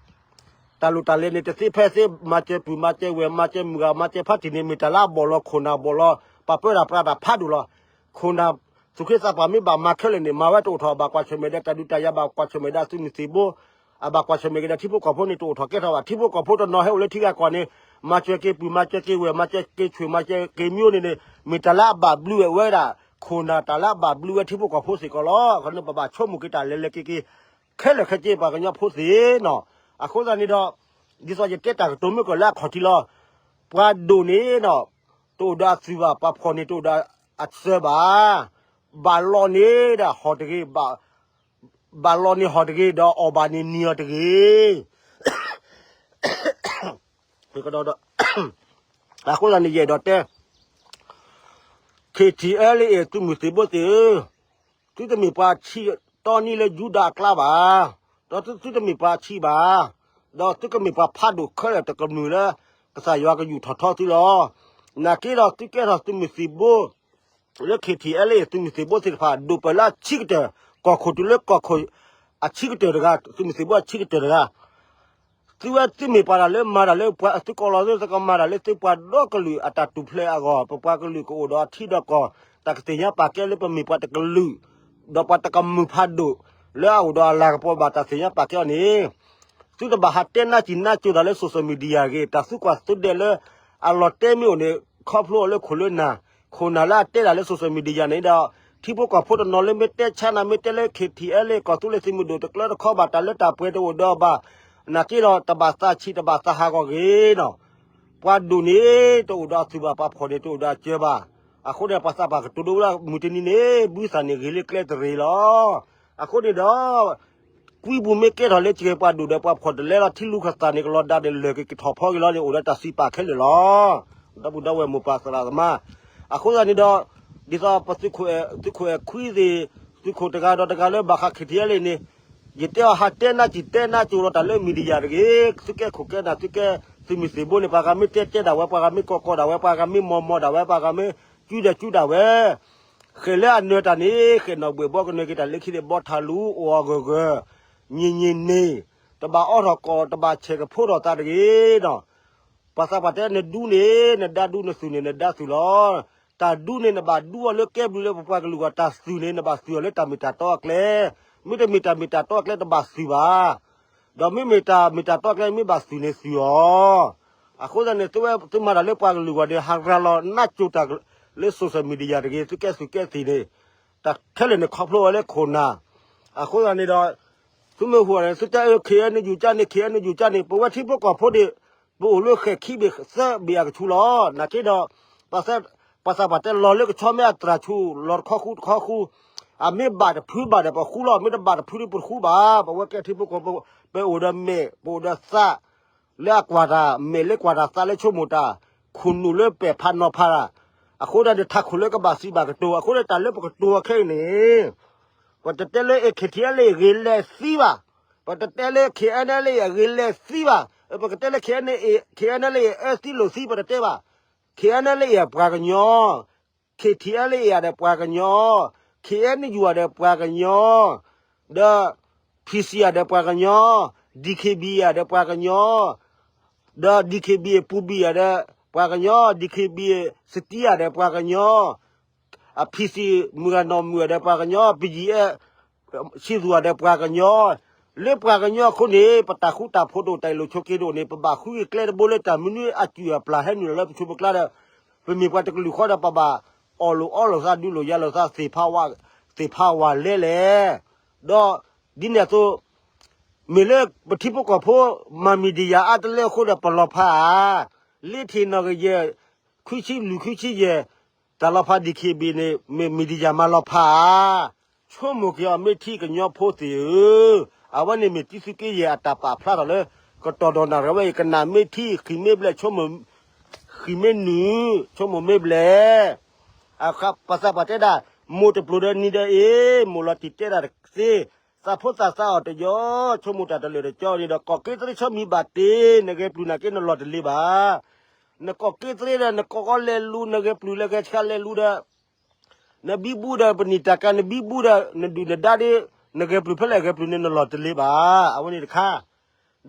တၢ်လိၣ်တၢ်လဲၤန့ၣ် တသ့ဖဲသ့ မၤစၢၤပုၢ်မၤစၢၤဝဲၢ် မၤစၢၤမုၢ်ဂၤ မၤစၢၤဖါတံၢ်န့ၣ် မ့ၢ်တၢ်လၢအဘီၣ်လီၤခိၣ်နၢ်ဘီၣ်လီၤ ပာ်ပၢတၢ်ပြးတၢ်ဖးဒိၣ်လီၤ. ခိၣ်နၢ်သူၣ်က့သးပှၢ်မ့ၢ်ဘၣ်မၤခဲလၢာ်န့ၣ် မၤဝဲတအိၣ်ထီၣ် အဘၣ်ကွၢ်ဆၢၣ်မဲာ်ဒီးတၢ်ဒုးတၢ်ယၤ ဘၣ်ကွၢ်ဆၢၣ်မဲာ်ဒီးသုးမုၢ်သံၣ်ဘိ အဘၣ်ကွၢ်ဆၢၣ်မဲာ်က့ၤဒီးထံဖိကီၢ်ဖိန့ၣ် တအိၣ်ထီၣ်ကဲထီၣ်ဘၣ်. ထံဖိကီၢ်ဖိတနီၤဟဲအိၣ်လၢထံဂၤကီၢ်န့ၣ် မၤစၢၤက့ၤပုၢ် မၤစၢၤက့ၤဝဲၢ် မၤစၢၤက့ၤဆွေ မၤစၢၤက့ၤမျိုးန့ၣ်န့ၣ် မ့ၢ်တၢ်လၢအဘၣ်ဘျုးဝဲဒၣ် ခိၣ်နၢ် တၢ်လၢအဘၣ်ဘျုးဝဲထံဖိကီၢ်ဖိစ့ၢ်ကီးလီၤ. အဃိန့ၣ်ပဘၣ်ဆိကမိၣ်က့ၤတၢ်လဲၤလဲၤက့ၤက့ၤ ခဲလၢာ်ခဲဆ့ပှၤကညီဖိသ့ၣ်နီၤ. အဃိသတးန့ၣ်ဒီး ဒ်သိးယတဲတၢ်ကတိၤမုၢ်ကီၢ်လၢအခီၣ်ထံးလီၤ. ပှၤဒိၣ်န့ၣ်ဒီး တအိၣ်ဒီးအသွံၣ်ဘၣ်, ပှၤဖှီၣ်န့ၣ်တအိၣ်ဒီးအစၢၤဘၣ်. ဘၣ်လီၤန့ၣ်ဒီးဟီၣ်တဂ့ၤ, ဘၣ်လီၤန့ၣ်ဟီၣ်တဂ့ၤ, ဒီးအီၣ်ဘၣ်န့ၣ်နံၤအီၤတဂ့ၤ. အဃိသတးန့ၣ် ယအဲၣ်ဒိးတဲ ခ့ၣ်ထံၣ်အဲလ့အ့ၣ် သုးမုၢ်သံၣ်ဘိသ့ၣ်ဧၢ, သုတမ့ၢ်ပှၤဆံးတီနံၤလၢယူဒၤအကျါဘၣ်, ဒီးသုသုတမ့ၢ်ပှၤဆံးဘၣ်, ဒီးသုကမ့ၢ်ပှၤဖးဒိၣ်ခဲလၢာ်တကမုာ်လၢ ကစၢ်ယွၤကယူာ်ထီၣ်ထီသုလီၤ. နာ်က့ဒီးသုကဲထီၣ်သုးမုၢ်သံၣ်ဘိ လၢခ့ၣ်ထံၣ်အဲလ့အ့ၣ် သုးမုၢ်သံၣ်ဘိသ့ၣ်တဖၣ် ဒိၣ်ပၢၢ်လၢအဆံးကတၢၢ်, ကီၢ်ခိၣ်တုၤလၢကီၢ်ခိၣ် အဆံးကတၢၢ်တဂၤ, သုးမုၢ်သံၣ်ဘိအဆံးကတၢၢ်တဂၤ သုဝဲသုမ့ၢ်ပှၤတၢ်လၢမၤတၢ်လၢပှၤသုးကီၢ်လီၤ, သုကမၤတၢ်လၢသုပှၤဒီကလုာ်အတၢ်ထူၣ်ဖျဲးအဂီၢ်, ပပှၤကလုာ်ကအိၣ်ဒီးအထံဒီးကီၢ်, တၢ်ကသ့ၣ်ညါပာ်ကဲလၢပမ့ၢ်ပှၤတကလုာ်, ဒီးပှၤတကမုာ်ဖးဒိၣ် လၢအအိၣ်ဒီးအလၤကပီၤဘၣ်တၢ်သ့ၣ်ညါပာ်ကဲအီၤန့ၣ်, သုတဘၣ်ဟးတဲနါစံၣ်နါစိၤတၢ်လၢ social media တဂ့ၤ, တၢ်သံကွၢ်သံဒဲးလၢ အလီၤတဲမ့ၢ်အိၣ်န့ၣ် ခီဖျိအီၤလၢခိၣ်လၢနၢ်, ခိၣ်နၢ်လၢအတဲတၢ်လၢ social media န့ၣ်ဒီး ထံဖိကီၢ်ဖိတနီၤလၢမ့ၢ်တဲဆါနၤ မ့ၢ်တဲလၢ ခ့ၣ်ထံၣ်အဲလ့အ့ၣ် ကီၢ်သူလ့ၤသုးမုၢ်ဒိၣ်တကျၢတခီဘၣ် တၢ်လၢတၢ်ပှဲၤတအိၣ်ဒီးဘၣ်, နာ်က့ဒီးတဘၣ်သးဆံးတဘၣ်သးဟးဂီၤဂ့ၤနီၤ, ပှၤဒိၣ်န့ၣ်တအိၣ်ဒီးအသွံၣ်ဘၣ်, ပှၤဖှီၣ်န့ၣ်တအိၣ်ဒီးအစၢၤဘၣ်, အဃိန့ၣ် ပှၤသးပှၢ်ကတိၤဒိဝဲဒၣ် မုၢ်တနံၤန့ၣ် ဘုသၣ်န့ၣ်ဂ့ၤလၢကျဲတရ့ၤလီၤ. အဃိန့ၣ်ဒီး ကွံပူၤမ့ၢ်ကဲထီၣ်လၢ ကဲပှၤဒိၣ်ဒီးပှၤဖှီၣ်တလဲလီၤ, ထံလူၤကသၣ်န့ၣ် ကလီၤဒါန့ၣ် လၢာ်က့ၤကထီၣ်ဖီက့ၤလီၤန့ၣ် အိၣ်ဒီးတၢ်စံးပာ်ခဲလၢာ်လီၤ. ဒီပုၢ်ဒီဝဲၢ်မိၢ်ပၢ်သရၣ်သမါ, အဃိသတးန့ၣ်ဒီး ဒ်သိးပသုးခိၣ်အဲၣ်ခွံသ့ၣ်, သုးခိၣ်တဂၤဒီးတဂၤလၢဘၣ်ဃး ခ့ၣ်ထံၣ်အဲလ့န့ၣ်, ယတဲအီၤ ဟးတဲနါစံၣ်တဲနါစိၤလီၤတၢ်လၢ media တဂ့ၤ, သုကဲခိၣ်ကဲနၢ် သုကဲသုးမုၢ်သံၣ်ဘိန့ၣ် ပှၤဂၤမ့ၢ်တဲတဲဒၣ်ဝဲ, ပှၤဂၤမ့ၢ်ကီကီဒၣ်ဝဲ, ပှၤဂၤမ့ၢ်မီမီဒၣ်ဝဲ, ပှၤဂၤမ့ၢ်စုဒီးစုဒၣ်ဝဲ ဃဲၤလၢအနၢၤတၢ်န့ၣ် ဃဲၤနီၣ်ဘှဲၣ်ဘီကနၢၤက့ၤတၢ်လၢခံန့ၣ် ဘီထၣ်လူၤ အိၣ်အဂၢၢ်ဂၢၢ်, ညံၤညံၤန့ၣ်, တဘၣ်အီထီၣ်ကီၢ် တဘၣ်ဆဲးကဖိထီၣ်သးတဂ့ၤနီၤ. ပှၤသးပှၢ်တဲ နဒူန့ၣ် နဒါဒူ နသုၣ်န့ၣ် နဒါသုၣ်လီၤ. တၢ်ဒူန့ၣ် နဘၣ်ဒူအီၤလၢကဲဘျုးလၢပပှၤကလုာ်အဂီၢ်, တၢ်သုၣ်န့ၣ် နဘၣ်သုၣ်အီၤလၢတၢ်မ့ၢ်တၢ်တီအကျဲ, မ့တမ့ၢ်တၢ်မ့ၢ်တၢ်တီအကျဲ တဘၣ်သုၣ်ဘၣ်. ဒီးမ့မ့ၢ်တၢ်မ့ၢ်တၢ်တီအကျဲ မ့ၢ်ဘၣ်သုၣ်န့ၣ်သုၣ်အီၤ. အဃိသတးန့ၣ် သုဝဲသုမၤတၢ်လၢပှၤကလုာ်အဂီၢ်န့ၣ် ဟးရၤလီၤနါစိၤတၢ်လၢ social media တဂ့ၤ, သုကဲသုးကဲသံၣ်န့ၣ်, တၢ်ခဲလၢာ်န့ၣ် ခီဖျိဝဲလၢခိၣ်နၢ်. အဃိသတးန့ၣ်ဒီး သုမ့ၢ်ဟူးန့ၣ် သုတဲအၢ ခ့ၣ်အဲၣ်ယူၣ်ကၠၢန့ၣ် ခ့ၣ်အဲၣ်ယူၣ်ကၠၢန့ၣ် ပဝဲထံဖိကီၢ်ဖိန့ၣ် ပအိၣ်လၢဃဲၣ်ခံဘ့ၣ်သၢဘ့ၣ်အကဆူးလီၤ. နာ်က့ဒီး ပှၤသးပှၢ်တဲလီၤလၢကဆီမ့ၢ်အတြၢ်ဆူၣ် လီၤတခီဃူတခီဃူ, အမ့ၢ်ဘၣ်တဖုဘၣ်ဒီးပဃူလီၤ, မ့ၢ်တဘၣ်တဖုဒီးပတဃူဘၣ်. ပဝဲကဲထံဖိကီၢ်ဖိ ပအိၣ်ဒီးမဲာ် ပအိၣ်ဒီးသး လၢအကွၢ်တၢ်, မဲာ်လၢကွၢ်တၢ်, သးလၢဆိကမိၣ်တၢ်, ခိၣ်နူာ်လၢပဲာ်ဖးနီၤဖးတၢ်, အဃိဒၣ်န့ၣ် ထးခိၣ်လၢကဘၣ်စံးဘၣ်ကတိၤ, အဃိန့ၣ် တၢ်လၢပကတိၤအီၤခဲအံၤန့ၣ် ပတတဲလၢ ခ့ၣ်ထံၣ်အဲလ့အ့ၣ် ဂ့ၤလဲၤသံဘၣ်, ပတတဲလၢ ခ့ၣ်အဲၣ်အဲလ့အ့ၣ် အဂ့ၤလဲၤသံဘၣ်, ပကတဲလၢ ခ့ၣ်အဲၣ်အဲလ့အ့ၣ် အအၢသံလိာ်သံ ပတတဲဘၣ်. ခ့ၣ်အဲၣ်အဲလ့အ့ၣ် အပှၤကညီ KTLA ဒီးပှၤကညီ, KNU ဒီးပှၤကညီ, ဒီး PC ဒီးပှၤကညီ, DKB ဒီးပှၤကညီ, ဒီး DKB ပူၤဘံၣ်ဒီးပှၤကညီ, DKB စတံဒီးပှၤကညီ, အ PC မုၢ်ဂၤနီၢ်မုၢ်ဒီးပှၤကညီ, BGF ဆံသူၣ်ဒီးပှၤကညီ, လၢပှၤကညီအဃိန့ၣ် ပတၢ်ဃူတၢ်ဖိးတအိၣ် တၢ်အ့ၣ်လိာ်ဆိးက့တအိၣ်န့ၣ် ပဘၣ်ဃုက့ၤကျဲတဘိလၢတၢ်မနုၤအစုၣ်အပျၢ်ဟဲနုာ်လီၤလၢပဆိးပကျါဒီး ပမ့ၢ်ပှၤတကလုာ်ဃီဒီး ပဘၣ်အီၣ်လိာ်အီလိာ်သး ဒုးလိာ်ယၤလိာ်သး သ့ၣ်ဖးဝးလဲလဲၣ်. ဒီးဒ်န့ၣ်အသိး မ့ၢ်လၢပထံဖိကီၢ်ဖိ မၤမံၤဒံးယၤအါတလၢအဃိဒီး ပလီၤဖးဧါ. လ့ထံၣ်နီၣ်ဂံၢ်ယဲၢ် ခွံဆံလွံၢ်ခွံဆံယဲၢ် တၢ်လီၤဖး DKB န့ၣ် မ့ၢ်မံၤဒံးယၤမၤလီၤဖးဧါ. ဆိကမိၣ်က့ၤအီၤ မ့ၢ်ထံကညီဖိသ့ၣ်ဧၢ, အဝဲန့ၣ်မ့ၢ်တံသုးက့ယဲၢ်အတၢ်ပာ်ဖျါထီၣ်လၢ ကတီၢ်ဒီးနၣ်ရံၣ်ဝဲအံၤ ကနၣ်မ့ၢ်ထံ ဃံၣ်မ့ၢ်ဘျဲၣ် ဆိကမိၣ် ဃံၣ်မ့ၢ်နုာ် ဆိကမိၣ်မ့ၢ်ဘျဲၣ် ပှၤသးပှၢ်တဲဒၣ် မိၢ်တပျိၤဒီးနံၤဒီးအ့ၣ် မိၢ်လီၤတံၢ်တဲဒၣ်တသ့, သးဖိသးသးအီၤတယီၤ ဆိကမိၣ်တၢ်တလၢာ်တကီန့ၣ်ဒီး ကီၢ်က့သရ့ဆီမံၤဘၣ်တ့ၢ် နဂဲၤပျုၤနာ်က့နလီၤတလ့ၤဘၣ်. နကီၢ်က့သရ့ဒီး နကီၢ်ကီလဲၤလူၤ နဂဲၤပျုၤလဲၤဂဲၤဆှးလဲၤလူၤဒီး နဘံဘူဒီးပနံာ်တၢ်ကၤ နဘံဘူဒီးနဒုၣ်နဒါဒီး နဂဲၤပျုၤဖဲလဲၣ်ဂဲၤပျုၤန့ၣ် နလီၤတလ့ၤဘၣ်. အဝဲန့ၣ်တခါ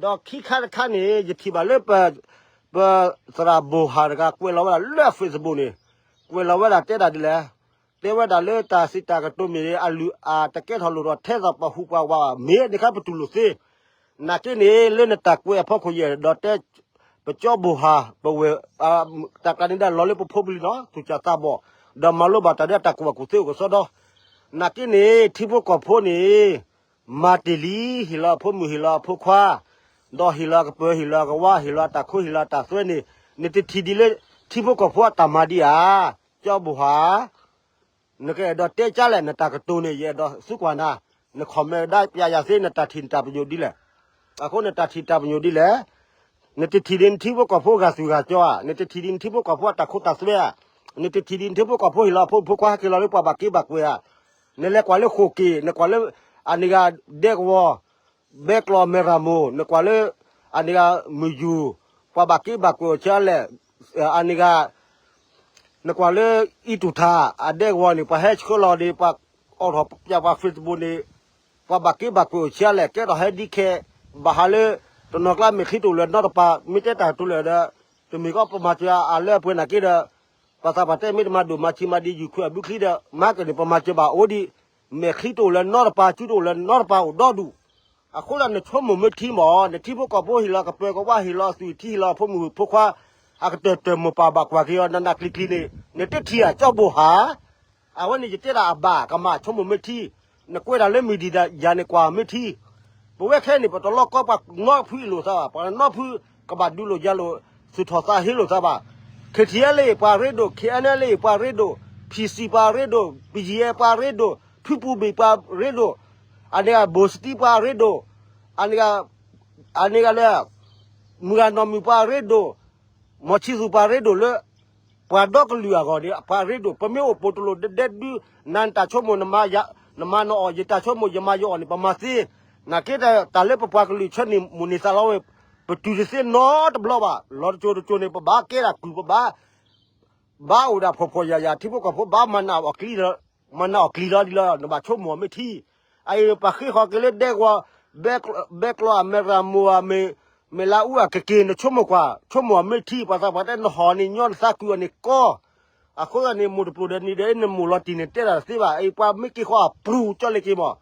ဒီးခံခါတခါန့ၣ် ယထံၣ်ဘၣ်လၢပ ပသရၣ်ဘိၣ်ဟၣ်တဂၤကွဲးလီၤဝဲဒၣ်လၢ Facebook န့ၣ် ကွဲးလီၤဝဲဒၣ်တဲဒၣ်ဒ်လဲၣ်, တဲဝဲဒၣ်လၢတၢ်စံးတၢ်ကတိၤမ့ၢ်ဂ့ၤ အလုၢ်အတကဲထီၣ်လိၣ်ထီၣ်ထဲသိးပှၤဟူးပှၤဝးဘၣ် မ့ၢ်န့ၣ်ခါပတူၢ်လိာ်သ့. နာ်က့န့ၣ် လၢနတၢ်ကွဲးအဖီခိၣ်ယဲၢ် ဒီးတဲ ပကၠီဘိၣ်ဟၣ် ပဝဲၢ် တၢ်ကျါန့ၣ်ဒၣ်လီၤလၢပဖိပလံၤနီၤ သူၣ်စၢ်သးဘီၣ် ဒီးမၤလိဘၣ်တၢ်ဒ်တၢ်ကူၣ်ဘၣ်ကူၣ်သ့အိၣ်ကစီဒီ နာ်က့န့ၣ် ထံဖိကီၢ်ဖိန့ၣ် မၤတ့ၢ်လံ ဟ့ၣ်လီၤအဖိမုၣ် ဟ့ၣ်လီၤအဖိခွါ, ဒီးဟ့ၣ်လီၤအကပၢၤ ဟ့ၣ်လီၤအကဝါ ဟ့ၣ်လီၤအတၢ်ခိ ဟ့ၣ်လီၤအတၢ်သွဲန့ၣ် နတထံၣ်ဒ်လၢ ထံဖိကီၢ်ဖိအတၢ်မၤဒံးဧါ, ကၠီဘိၣ်ဟၣ် နကအဲၣ်ဒိးတဲကၢ်လဲၣ် နတၢ်ကတိၤန့ၣ် ယအဲၣ်ဒိးသံကွၢ်နၤ, န comment ဒါပျးယၤသ့ နတၢ်ထံၣ်နတၢ်ပညိၣ်ဒ်လဲၣ်. အဃိနတၢ်ထံၣ်တၢ်ပညိၣ်ဒ်လဲၣ်. နတထံၣ်ဒ်နထံဖိကီၢ်ဖိဂာ်သူၣ်ဂာ်ကၠီဧါ, နတထံၣ်ဒ်နထံဖိကီၢ်ဖိအတၢ်ခိတၢ်သွဲဧါ, နတထံၣ်ဒ်နထံဖိကီၢ်ဖိဟ့ၣ်လီၤအဖိမုၣ်ဖိခွါဟဲက့ၤလီၤလၢပှၤဘၣ်က့ဘၣ်ကွဲးဧါ, နလဲၤကွၢ်လၢဃိာ်က့ၤ နကွၢ်လၢ အန့ၣ်ဂၤ ဒဲကဝီၤ ဘဲကျီးမဲၢ်ရမိၢ် နကွၢ်လၢ အန့ၣ်ဂၤ မုၢ်ယူၢ် ပှၤဘၣ်က့ဘၣ်ကွဲးအိၣ်ဆံးလဲၣ်, အန့ၣ်ဂၤ နကွၢ်လၢ အံၣ်တူၢ်ထၣ် အဒဲကဝီၤန့ၣ် ပှၤဟဲဆှၢလီၤန့ၣ် ပှၤအိးထီၣ်ပျးပှၤ Facebook န့ၣ် ပှၤဘၣ်က့ဘၣ်ကွဲးအိၣ်ဆံးလဲၣ် ကဲထီၣ်ဟဲဒ်ခဲ ဘၣ်ဟးလၢ တနီၤကျါမဲာ်ချံတအိၣ်လၢၤနီတပၤ မ့ၢ်တဲတၢ်ကတိၤလၢာ်ဒီး တမ့ၢ်ကီးပမၤစၢၤအလၢအပှဲၤနာ်က့ဒီး ပှၤသးပှၢ်တဲမ့ၢ်တမၤဒိၣ်မၤဆံးမၤဒ်ယူၤခွဲးအဘုချံဒီး မၤကန့ၣ် ပမၤစၢၤဘၣ်အိၣ်ဒံး မဲာ်ချံတအိၣ်လၢၤနီတပၤ စုတအိၣ်လၢၤနီတပၤအိၣ်ဒီဒူၣ် အဃိသတးနဆိကမိၣ်မ့ၢ်ထံမး နထံဖိကီၢ်ဖိဟ့ၣ်လီၤကပၢၤကဝါ ဟ့ၣ်လီၤသွံၣ်ထံ ဟ့ၣ်လီၤဖိမုၣ်ဖိခွါ အကတၢၢ်တၢၢ်မိၢ်ပၢ်ဘၣ်ကွၢ်က့ၤအီၤ နးနးကျံၤကျံၤန့ၣ် နတထံၣ်ဧါ ကၠီဘိၣ်ဟၣ် အဝဲန့ၣ်ယတဲဒၣ်အဘၣ်ကမၣ်ဆိကမိၣ်မ့ၢ်ထံ, နကွဲးတၢ်လၢမံၤဒံးဒၣ်ယၤန့ၣ်ကွၢ်မ့ၢ်ထံ, ပဝဲခဲအံၤန့ၣ် ပတလီကီပှၤနီဖုအ့ၣ်လိာ်သးဘၣ်, ပှၤနီဖုကဘၣ်ဒုးလိာ်ယၤလိာ် သူၣ်ထီၣ်သးဟ့လိာ်သးဘၣ်, KTLA ပှၤရ့ဒိၣ်, KNLA ပှၤရ့ဒိၣ်, PC ပှၤရ့ဒိၣ်, BGF ပှၤရ့ဒိၣ်, ထူပူၤဘ့ၣ်ပှၤရ့ဒိၣ်, အန့ၣ်ဂၤ ဘိၣ်စတံပှၤရ့ဒိၣ်, အန့ၣ်ဂၤ အန့ၣ်ဂၤလၢ မုၢ်ဂၤနီၢ်မုၢ်ပှၤရ့ဒိၣ် မီၤဆံသူပှၤရ့ဒိၣ်လၢ ပှၤဒီကလုာ်အဂီၢ်န့ၣ် ပှၤရ့ဒိၣ် ပမ့ၢ်အိၣ်ပိာ်တလိာ်ဒဲဒု နၤနတၢ်ဆိကမိၣ် နမၤယၤ နမၤနအီၣ် ယတၢ်ဆိကမိၣ် ယမၤယအီၣ်န့ၣ် ပမၤသ့, နာ်က့တၢ်လၢပပှၤကလုာ်ဆၢန့ၣ် မိၣ်န့ၢ်သးလီဝဲ ပတုၤတသ့နီတဘျီဘၣ်, လီၤတကၠိၤတကၠိၤန့ၣ် ပဘၣ်ကဲဒၣ်ကုၢ် ပဘၣ် ဘၣ်အိၣ်ဒၣ်ဖှီၣ်ဖှီၣ်ယာ်ယာ် ထံဖိကီၢ်ဖိဘၣ်မၤနၢ်အီၣ်ကျံ မၤနၢ်အီၣ်ကျံလီၤဒ်လီၤ နဘၣ်ဆိကမိၣ်အီၤမ့ၢ်ထံ, အအံၤ ပှၤဃ့ဃီၤက့ၤလၢဒဲကဝီၤ ဘဲကျီး အမဲရမိၢ် အမ့ၢ် မ့ၢ်လါအူအကက့ၤ နဆိကမိၣ်ကွၢ် ဆိကမိၣ်အီၤမ့ၢ်ထံ ပှၤသးပှၢ်တဲနဟီၣ်န့ၣ်ညီ နသးကုာ်အီၤန့ၣ်ကီ, အဃိသတးန့ၣ် မိၢ်တပျိၤဒီးနံၤဒီး နမိၢ်လီၤတံၢ်န့ၣ် တဲဒၣ်တသ့ဘၣ် အအံၤ ပှၤမ့ၢ်က့ၤဃီအပျူၤကၠီလ့က့ၤမး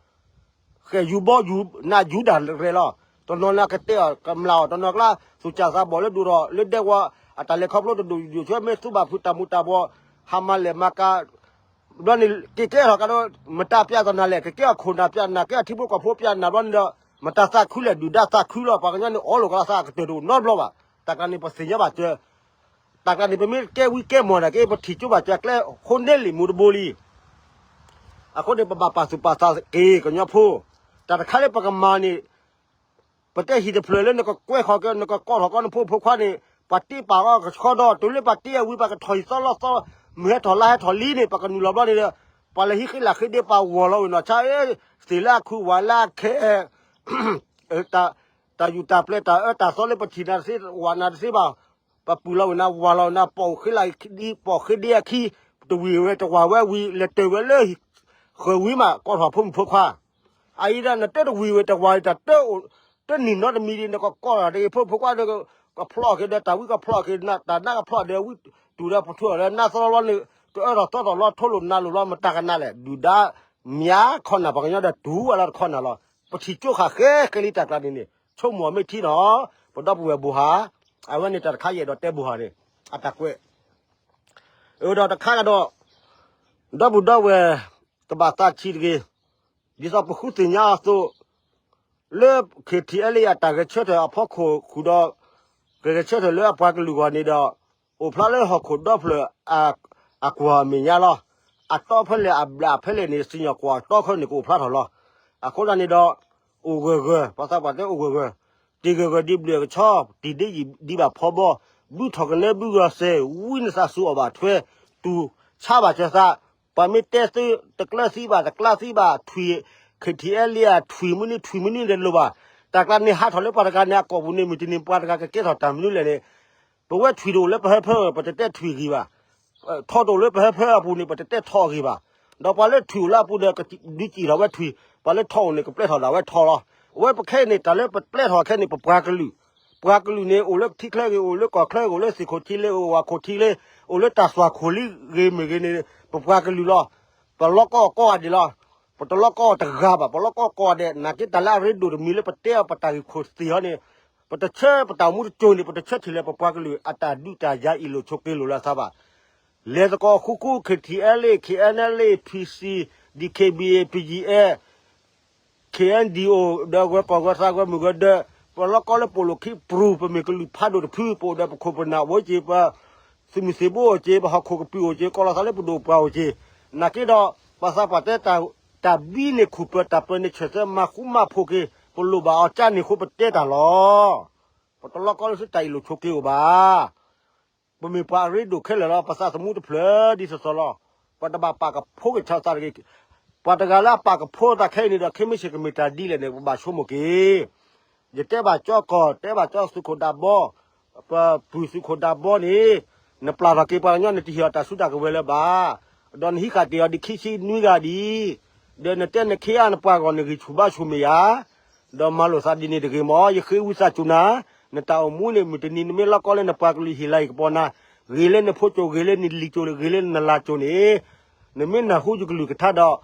ဃဲၣ်ယူၤဘီယူၤ နးယူၤဒၣ်ရဲၣ်လီၤ, တနီၤန့ၣ်ကတဲအီၤကမျၢ်အီၤ တနီၤကျါ သူၣ်စၢ်သးဘီၣ်လၢဒိၣ်ထီၣ် လၢဒဲကဝီၤ အတၢ်လဲၤခီဖျိတဒိၣ်ဒိၣ်ဆၢ မ့ၢ်သူဘၣ်ဖုးတၢ်မူၤတၢ်ဘှီး ဟးမၤလဲၢ်မၤကၤ ဘျီန့ၣ် က့ၤကဲထီၣ်ကဒီး မတၤပျးသနာ်လဲၣ် ကကဲအီၤခိၣ်နၢ်ပျးနၢ် ကဲအီၤထံဖိကီၢ်ဖိပျးနၢ်ဘျီန့ၣ်ဒီး မတၤသးခုလဲၣ် ဒုၣ်ဒါသးခုလီၤ ပှၤကညီန့ၣ် အီလိာ်ကလီၤသးအကတၢၢ်တအိၣ်နီတဘျီဘၣ်, တၢ်ကျါန့ၣ် ပသ့ၣ်ညါဘၣ်စၢၤ တၢ်ကျါန့ၣ် ပမ့ၢ်ကဲဝံကဲမီၢ်နာ်က့ ပထံၣ်ကၠိဘၣ်စၢၤကျဲ ဃိန့ၢ်လံာ်မူတဘိလံ. အဃိန့ၣ် ပဘၣ်ပာ်သူၣ်ပာ်သးက့ၤကညီဖိ, တၢ်တခါလၢပကမၤန့ၣ် ပတဲဟံၣ်တဖျၢၣ်လၢနကကွဲးဃီၤက့ၤ နကကိးထီၣ်ကီးနဖိဖိခွါန့ၣ် ပှၤတ့ပာ်အီၤကဆှီဒီး တုၤလၢပှၤတ့အဝံၤ ပှၤကထီၣ်ဟံၣ်သီလီသီ မုၢ်ဟဲထီၣ်လါဟဲထီၣ်လံန့ၣ် ပှၤကနုာ်လီၤဘျီန့ၣ်ဒီး ပှၤလဲၤဟံးဃ့လၢ်ဃ့ဒ့ ပှၤဝီၤလီၤဝံၤနီၢ်ဆါ သ့ၣ်လၢအခုၣ် ဝၤလၢအခဲ တၢ်ယူၢ်တၢ်ပျဲ တၢ်အၢတၢ်သီလၢပထံၣ်နၤတသ့ ဝၤနၤတသ့ဘၣ်, ပပုၢ်လီၤဝံၤနၤ ဝၤလီၤဝံၤနၤ ပိာ်ဃ့လၢ်ဒ့ ပိာ်ဃ့ဒ့အခံ တဝံၤဝဲတဝၤဝဲဝံၤ လဲၤတၢၤဝဲလၢ ဃၢၤဝံၤမး ကိးထီၣ်ဖိမုၣ်ဖိခွါ, အအံၤဒၣ်နတၢ်တဝံၤဝဲတဝၤတၢ်တၢ်အိၣ် တနံၣ်နီတမံၤဒ် နကကိးထီၣ်တဂ့ၤ ဖိမုၣ်ဖိခွါဒီး ကဖျီၣ်က့ၤဒီးတၢ်ဝံကဖျီၣ်က့ၤ တၢ်နးကဖျီၣ်ဒီးဝံတူၢ်ဒီးပထူၣ်အီၤလၢနါသရီလီၤန့ၣ် ကအၢထီၣ်သီထီၣ်လီၤ ထိလိာ်နၤလိာ်လီၤ မတၤကနၣ်လဲၣ် ဒုၣ်ဒါ မၠါခီနၢ်ပှၤကညီဒီးတူၢ်ဝဲလီၤတခီနၢ်လီၤ ပထံၣ်ကၠိဃာ်ဃဲဃဲလံတၢ်ကျါန့ၣ်န့ၣ် ဆိကမိၣ်အီၤမ့ၢ်ထံနီၤ ပဒီပုၢ်ဝဲၢ်ဘိၣ်ဟါ, အဝဲန့ၣ်တၢ်တခါယအဲၣ်ဒိးတဲဘိၣ်ဟါန့ၣ် အတၢ်ကွဲး ဒီးတခါကဒီး ဒီပုၢ်ဒီဝဲၢ် တဘၣ်သးဆံးတဂ့ၤ, ဒ်သိးပဃုသ့ၣ်ညါအသိး လၢ ခ့ထံအဲလ့ အတၢ်ဂဲၤဆၢထၢၣ်အဖီခိၣ်ဃုာ်ဒီး ကဂဲၤဆၢထၢၣ်လၢအပှၤကလုာ်ဂီၢ်န့ၣ်ဒီး အိၣ်ဖျါလၢဟီၣ်ခိၣ်ဒီဖျၢၣ် အကွၢ်အမဲာ်ညါလီၤ. အတီဖဲလဲၣ်အဘျးဖဲလဲၣ်န့ၣ် စံၣ်ညီၣ်ကွီၢ်တီခဲန့ၣ် ကအိၣ်ဖျါထီၣ်လီၤ. အဃိသတးန့ၣ်ဒီး အိၣ်ဂၢၢ်ဂၢၢ် ပှၤသးပှၢ်တဲအိၣ်ဂၢၢ်ဂၢၢ်, တ့ၢ်ဂၢၢ်ဂၢၢ်ဒ်ဘျုးအကဆီ, တ့ၢ်ဒ်ယံာ်ဒ်ဘၣ်ဖီဘီ, ဘုထီၣ်ကနဲဘုဂီၤစဲး, ဝံနသးစူၤအီၣ်ဘၣ်ထွဲ, တူၢ်ဆါဘၣ်စၢၤသး, ပှၤမ့ၢ်တဲသု တကျၢၤသံဘၣ် တကျၢၤသံဘၣ်, ထွံၣ် ခ့ထံအဲလ့ ထွံၣ်မနုၤ ထွံၣ်မနုၤဒီးလိၣ်ဘၣ်. တၢ်ကျါန့ၣ်ဟးထီၣ်လၢပှၤတဂၤန့ၣ် အကိာ်ပူၤန့ၣ် မုၢ်တနံၤပှၤတဂၤကကဲထီၣ်တၢ်မနုၤလဲၣ်န့ၣ် ပဝဲထွံၣ်တအိၣ်လၢပဟၢဖၢ ပတတဲထွံၣ်ဂ့ၤဘၣ်. ထီတအိၣ်လၢပဟၢဖၢအပူၤန့ၣ် ပတတဲထီအဂ့ၤဘၣ်. ဒီးပှၤလၢထွံၣ်အိၣ်လၢအပူၤဒီး ဒုးစံၣ်ထီၣ်ဝဲထွံၣ်, ပှၤလၢထီအိၣ်န့ၣ် ကပျဲထီၣ်ဒၣ်ဝဲထီလီၤ. အဝဲပခဲအံၤန့ၣ် တၢ်လၢပပျဲထီၣ်ခဲအံၤန့ၣ် ပပှၤကလုာ်, ပှၤကလုာ်န့ၣ် အိၣ်လၢထံချၢဂ့ၤ, အိၣ်လၢကီၢ်ချၢဂ့ၤ, အိၣ်လၢသ့ၣ်ခိၣ်ထံလ့, အိၣ်ဝၣ်ခိၣ်ထံလ့, အိၣ်လၢတၢ်သွၣ်ခိၣ်လံဂ့ၤမ့ၢ်ဂ့ၤန့ၣ် ပပှၤကလုာ်လီၤ. ပလီၢ်ကီၢ်ကိးဂၤဒဲးလီၤ. ပတလီၢ်ကီၢ်တဂၤဘၣ်, ပလီၢ်ကီၢ်ကိးဂၤဒဲး, နာ်က့တၢ်လၢအရ့ဒိၣ်တမံၤလၢပတဲအီၤ ပတၢ်ဂ့ၢ်ခိၣ်သ့ၣ်ဟီန့ၣ် ပတဆၢပတၢ်အိၣ်မူတစိၤန့ၣ် ပတဆၢထံၣ်လၢပပှၤကလုာ်အတၢ်ဒုးတၢ်ယၤအ့ၣ်လိာ်ဆိးက့လိာ်လၢအသးဘၣ်. လဲၤသကိးဃူဃူ ခ့ထံအဲလ့ ခ့အဲနဲလ့ ဖံစံ ဒံၣ်ခ့ဘံၣ်အ့ၣ် ပယံၤအဲ ခ့အဲဒံၣ်အိၣ်ဒီးဂၢၤကီၢ်ဂၢၤသးဂၢၤမုၢ်ဂၢၤဒၢး, ပလီၢ်ကီၢ်လၢပိာ်လိာ်ခံပရူၤ ပမ့ၢ်ကလုာ်ဖးဒိၣ်တဖု ပအိၣ်ဒီးပခိၣ်ပနၢ်အိၣ်က့ၤ ပသုးမုၢ်သံၣ်ဘိအိၣ်က့ၤ ပဟီၣ်ခိၣ်ကပံာ်အိၣ်က့ၤ ကီၢ်လီၤသးလၢပဒိၣ်ပှၢ်အိၣ်က့ၤ, နာ်က့ဒီး ပှၤသးပှၢ်တဲ တၢ်ဘံန့ၢ်ခူၣ်ပၢၤ တၢ်ပၢန့ၢ်ဆၢၣ်သၢ မၤဃူမၤဖိးက့ၤ ပလိၣ်ဘၣ်အီၤကၢန့ၣ်အဃိပတဲတၢ်လီၤ. ပတလီၢ်ကီၢ်လၢသုတၢ်အ့ၣ်လိာ်ဆိးက့အိၣ်ဘၣ်. ပမ့ၢ်ပှၤအရ့ဒိၣ်ခဲလၢာ်လီၤ. ပသးသမူတဖျၢၣ်ဒ်သိးသိးလီၤ. ပတဘၣ်ပာ်ကဖိက့ၤဆၢသးတဂ့ၤ. ပှၤတဂၤလၢအပာ်ကဖိသးခဲအံၤန့ၣ်ဒီး ခဲမုၢ်ဆ့ၣ်ကမ့ၢ်တၢ်ဒ်လဲၣ်န့ၣ် ပဘၣ်ဆိကမိၣ်က့ၤ ယတဲဘၣ်ကၠီကီၢ် တဲဘၣ်ကၠီသုးခိၣ်ဒးဘီ, ပပုၢ်သုးခိၣ်ဒးဘီန့ၣ် နပျၢ်ထီၣ်က့ၤပှၤကညီ နတဟ့ၣ်အီၤတၢ်စုတၢ်ကဝဲၤလၢၤဘၣ်. ဒီးနဟံးဃာ်တ့ၢ်အီၤဒ်ခံဆံနွံဂၤဒ်, ဒီးနတဲနခ့အါနပှၤဂီၢ် နဂံၢ်ဆူၣ်ဘါဆူၣ်မ့ၢ်ယၤ, ဒီးမၤလိာ်သးဒ်န့ၣ်တဂ့ၤမၢ်, ယဃ့ဝံသးစူၤနၤ, နတၢ်အိၣ်မူန့ၣ် မုၢ်တနံၤနမ့ၢ်လီၢ်ကီၢ်လၢနပှၤကလုာ်ဟ့ၣ်လၤဟ့ၣ်ကပီၤနၤ, ဂ့ၤလၢနဖိကၠိ ဂ့ၤလၢနလံၤကၠိ ဂ့ၤလၢနလၤကၠိန့ၣ်, နမ့ၢ်နၢ်ဟူယကလုၢ်ကထါဒီး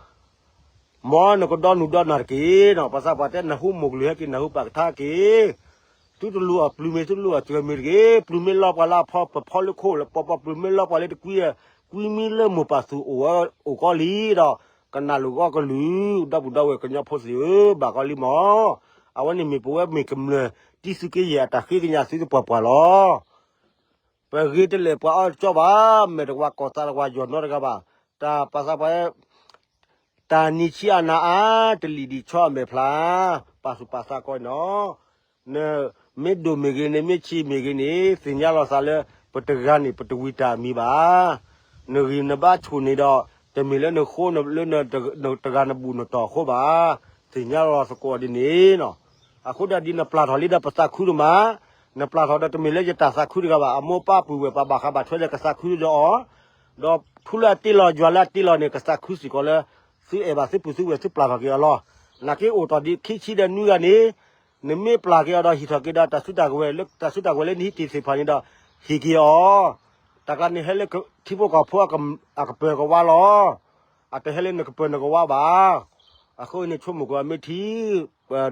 မ်နကဒီနုာ်ဒီနၢ်တက့ၢ်. ပှၤသးပှၢ်တဲ နၢ်ဟူမိၢ်ကလုၢ်ဟဲက့ၤ နၢ်ဟူပၢ်ကထါက့ၤ, သုတလူၤအီၤပျုၤမ့ၢ် သုတလူၤအီၤစှၢၤမ့ၢ်တဂ့ၤ, ပျုၤမ့ၢ်လီၤပှၤလၢအဖီပဖီလၢခိၣ်လၢပီပီ, ပျုၤမ့ၢ်လီၤပှၤလၢတကွံ, ကွံမံလၢမိၢ်ပၢ်သူၣ်အိၣ်ဝဲအိၣ်ကီလံဒီး, ကနၣ်လိာ်ကီၢ်ကလုၢ်, ဒီပုၢ်ဒီဝဲၢ်ကညီဖိသ့ၣ်ဧၢ, ဘၣ်ကီလံမၢ်. အဝဲန့ၣ်မ့ၢ်ပဝဲမ့ၢ်ကမျၢၢ် တံၤသကိးယဲၢ်အတၢ်ဃ့ကညးသုတပှၢ်ပှၢ်လီၤ. ပဂ့ၤတလဲၣ်ပှၤအီၣ်ကၠီဘၣ်, မဲာ်တဝါကိၢ်သးတဝါ ယီၢ်နီတဂၤဘၣ်. တၢ်ပှၤသးပှၢ် တၢ်နံၤဆံးအနၤအါ, တလံၣ်ဒံးဆီအမဲာ်ဖျါ, ပာ်သူၣ်ပာ်သးကီးနီၤ. နမ့ၢ်ဒိၣ်မ့ၢ်ဂ့ၤ နမ့ၢ်ဆံးမ့ၢ်ဂ့ၤန့ၣ် သ့ၣ်ညါလီၤသးလၢ ပတဂၤန့ၣ် ပတဝံၤတၢ်အမံၤဘၣ်. နဂံၢ်နဘါဆူၣ်န့ၣ်ဒီး တမ့ၢ်လၢနဃိလၢနတဂၤနဘူၣ်နတီၢ်အဃိဘၣ်. သ့ၣ်ညါလီၤသကိးဒ်န့ၣ်နီၤ. အဃိဒၣ်ဒ်နပျၢ်ထီၣ်လံဒီးပသးခုဒိၣ်မး, နပျၢ်ထီၣ်ဒီးတမ့ၢ်လၢယတၢ်သးခုတဂၤဘၣ်, အမိၢ်ပၢ်ပုၢ်ဝဲၢ်ပှၤဘၣ်ဃးဘၣ်ထွဲဒီးကသးခုဒီးအီၤ ဒီးထူလၢအတ့လီၤ ယွၤလၢအတ့လီၤန့ၣ် ကသးခုစ့ၢ်ကီးလၢ သုအဲၣ်ဘၣ်သုပုၢ်သုဝဲၢ် သုပျၢ်ထီၣ်က့ၤအီၤလီၤ. နာ်က့အိၣ်တီၢ်ဒံးခံဆံဒီးနွံဂၤန့ၣ်, နမ့ၢ်ပျၢ်က့ၤအီၤဒီးဟ့ၣ်ထီၣ်က့ၤဒီးတၢ်စုတၢ်ကဝဲၤလၢ တၢ်စုတၢ်ကဝဲၤလၢနဟံးတ့ၢ်သ့ၣ်တဖၣ်န့ၣ်ဒီး ဟ့ၣ်က့ၤအီၤ. တၢ်ကျါန့ၣ်ဟဲလၢထံဖိကီၢ်ဖိ အကပၢၤကဝါလီၤ. အတဟဲလၢနကပၢၤနကဝါဘၣ်. အဃိန့ၣ်ဆိကမိၣ်ကွၢ်မ့ၢ်ထံ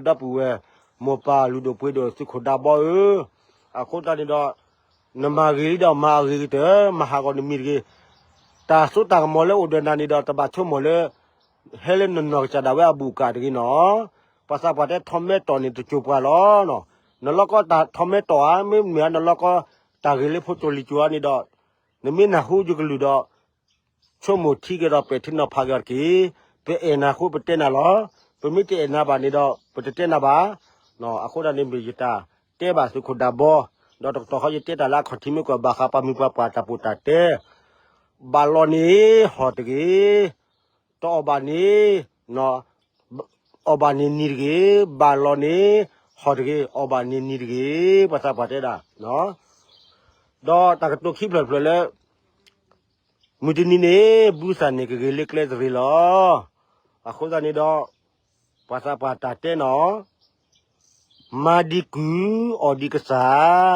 ဒီပုၢ်ဝဲၢ် မိၢ်ပၢ်လုၢ်ဒိၣ်ပှ့ၤဒိၣ်သုးခိၣ်ဒးဘီဧၢ, အဃိတၢ်န့ၣ်ဒီး နမၤဂ့ၤလံဒီးမၤအဂ့ၤကတၢၢ်, မၤဟးဂီၤနမံၤတဂ့ၤ. တၢ်စိတၢ်ကမီၤလၢအိၣ်ဒီးနၤန့ၣ်ဒီး တဘၣ်ဆိကမိၣ်လၢ ဟဲလၢနနီၢ်ကစၢ်ဒၣ်ဝဲအဘူးကတဂ့ၤနီၤ. ပှၤသးပှၢ်တဲထီၣ်မဲတီၢ်န့ၣ် တစိၤပှၤလီၤ. နလီၢ်ကီၢ်တၢ်ထီၣ်မဲတီၢ်ဧါ, မ့မ့ၢ်နလီၢ်ကီၢ်တၢ်ဂ့ၤလၢဖိကၠိလံၤကၠိဧါန့ၣ်ဒီး နမ့ၢ်နၢ်ဟူယကလုၢ်ဒီး ဆိကမိၣ်ထံက့ၤဒီးပဲာ်ထံနီၤဖးက့ၤအီၤတက့ၢ်. ပအဲၣ်နၤအဃိပတဲနၤလီၤ. ပမ့ၢ်တအဲၣ်နၤဘၣ်န့ၣ်ဒီး ပတတဲနၤဘၣ်. အဃိဒၣ်န့ၣ်မ့ၢ်ယတၢ်တဲဘၣ်သုးခိၣ်ဒးဘီ, ဒီးတကတီၢ်ဃီယတဲတၢ်လၢအခီၣ်ထံးမ့ၢ်ကွၢ်ဘၣ်ဃးပှၤမုၢ်ပှၤပှၢ်တၢ်ပိာ်တၢ်တဲ, ဘၣ်လီၤန့ၣ်ဟီၣ်တဂ့ၤ, တအီၣ်ဘၣ်န့ၣ် အီၣ်ဘၣ်န့ၣ်နံၤတဂ့ၤ, ဘၣ်လီၤန့ၣ်ဟီၣ်တဂ့ၤ, အီၣ်ဘၣ်န့ၣ်နံၤတဂ့ၤ, ပှၤသးပှၢ်တဲဒၣ်. ဒီးတၢ်ကတိၤခံဖျၢၣ်တဖျၢၣ်လၢ မုၢ်တနံၤန့ၣ် ဘုသၣ်န့ၣ်ကဂ့ၤလၢကျဲတရံးလီၤ. အဃိသတးန့ၣ်ဒီး ပှၤသးပှၢ်တၢ်တဲနီၤ မၤဒံးကုၢ်အီၣ်ဒံးကစၢ်,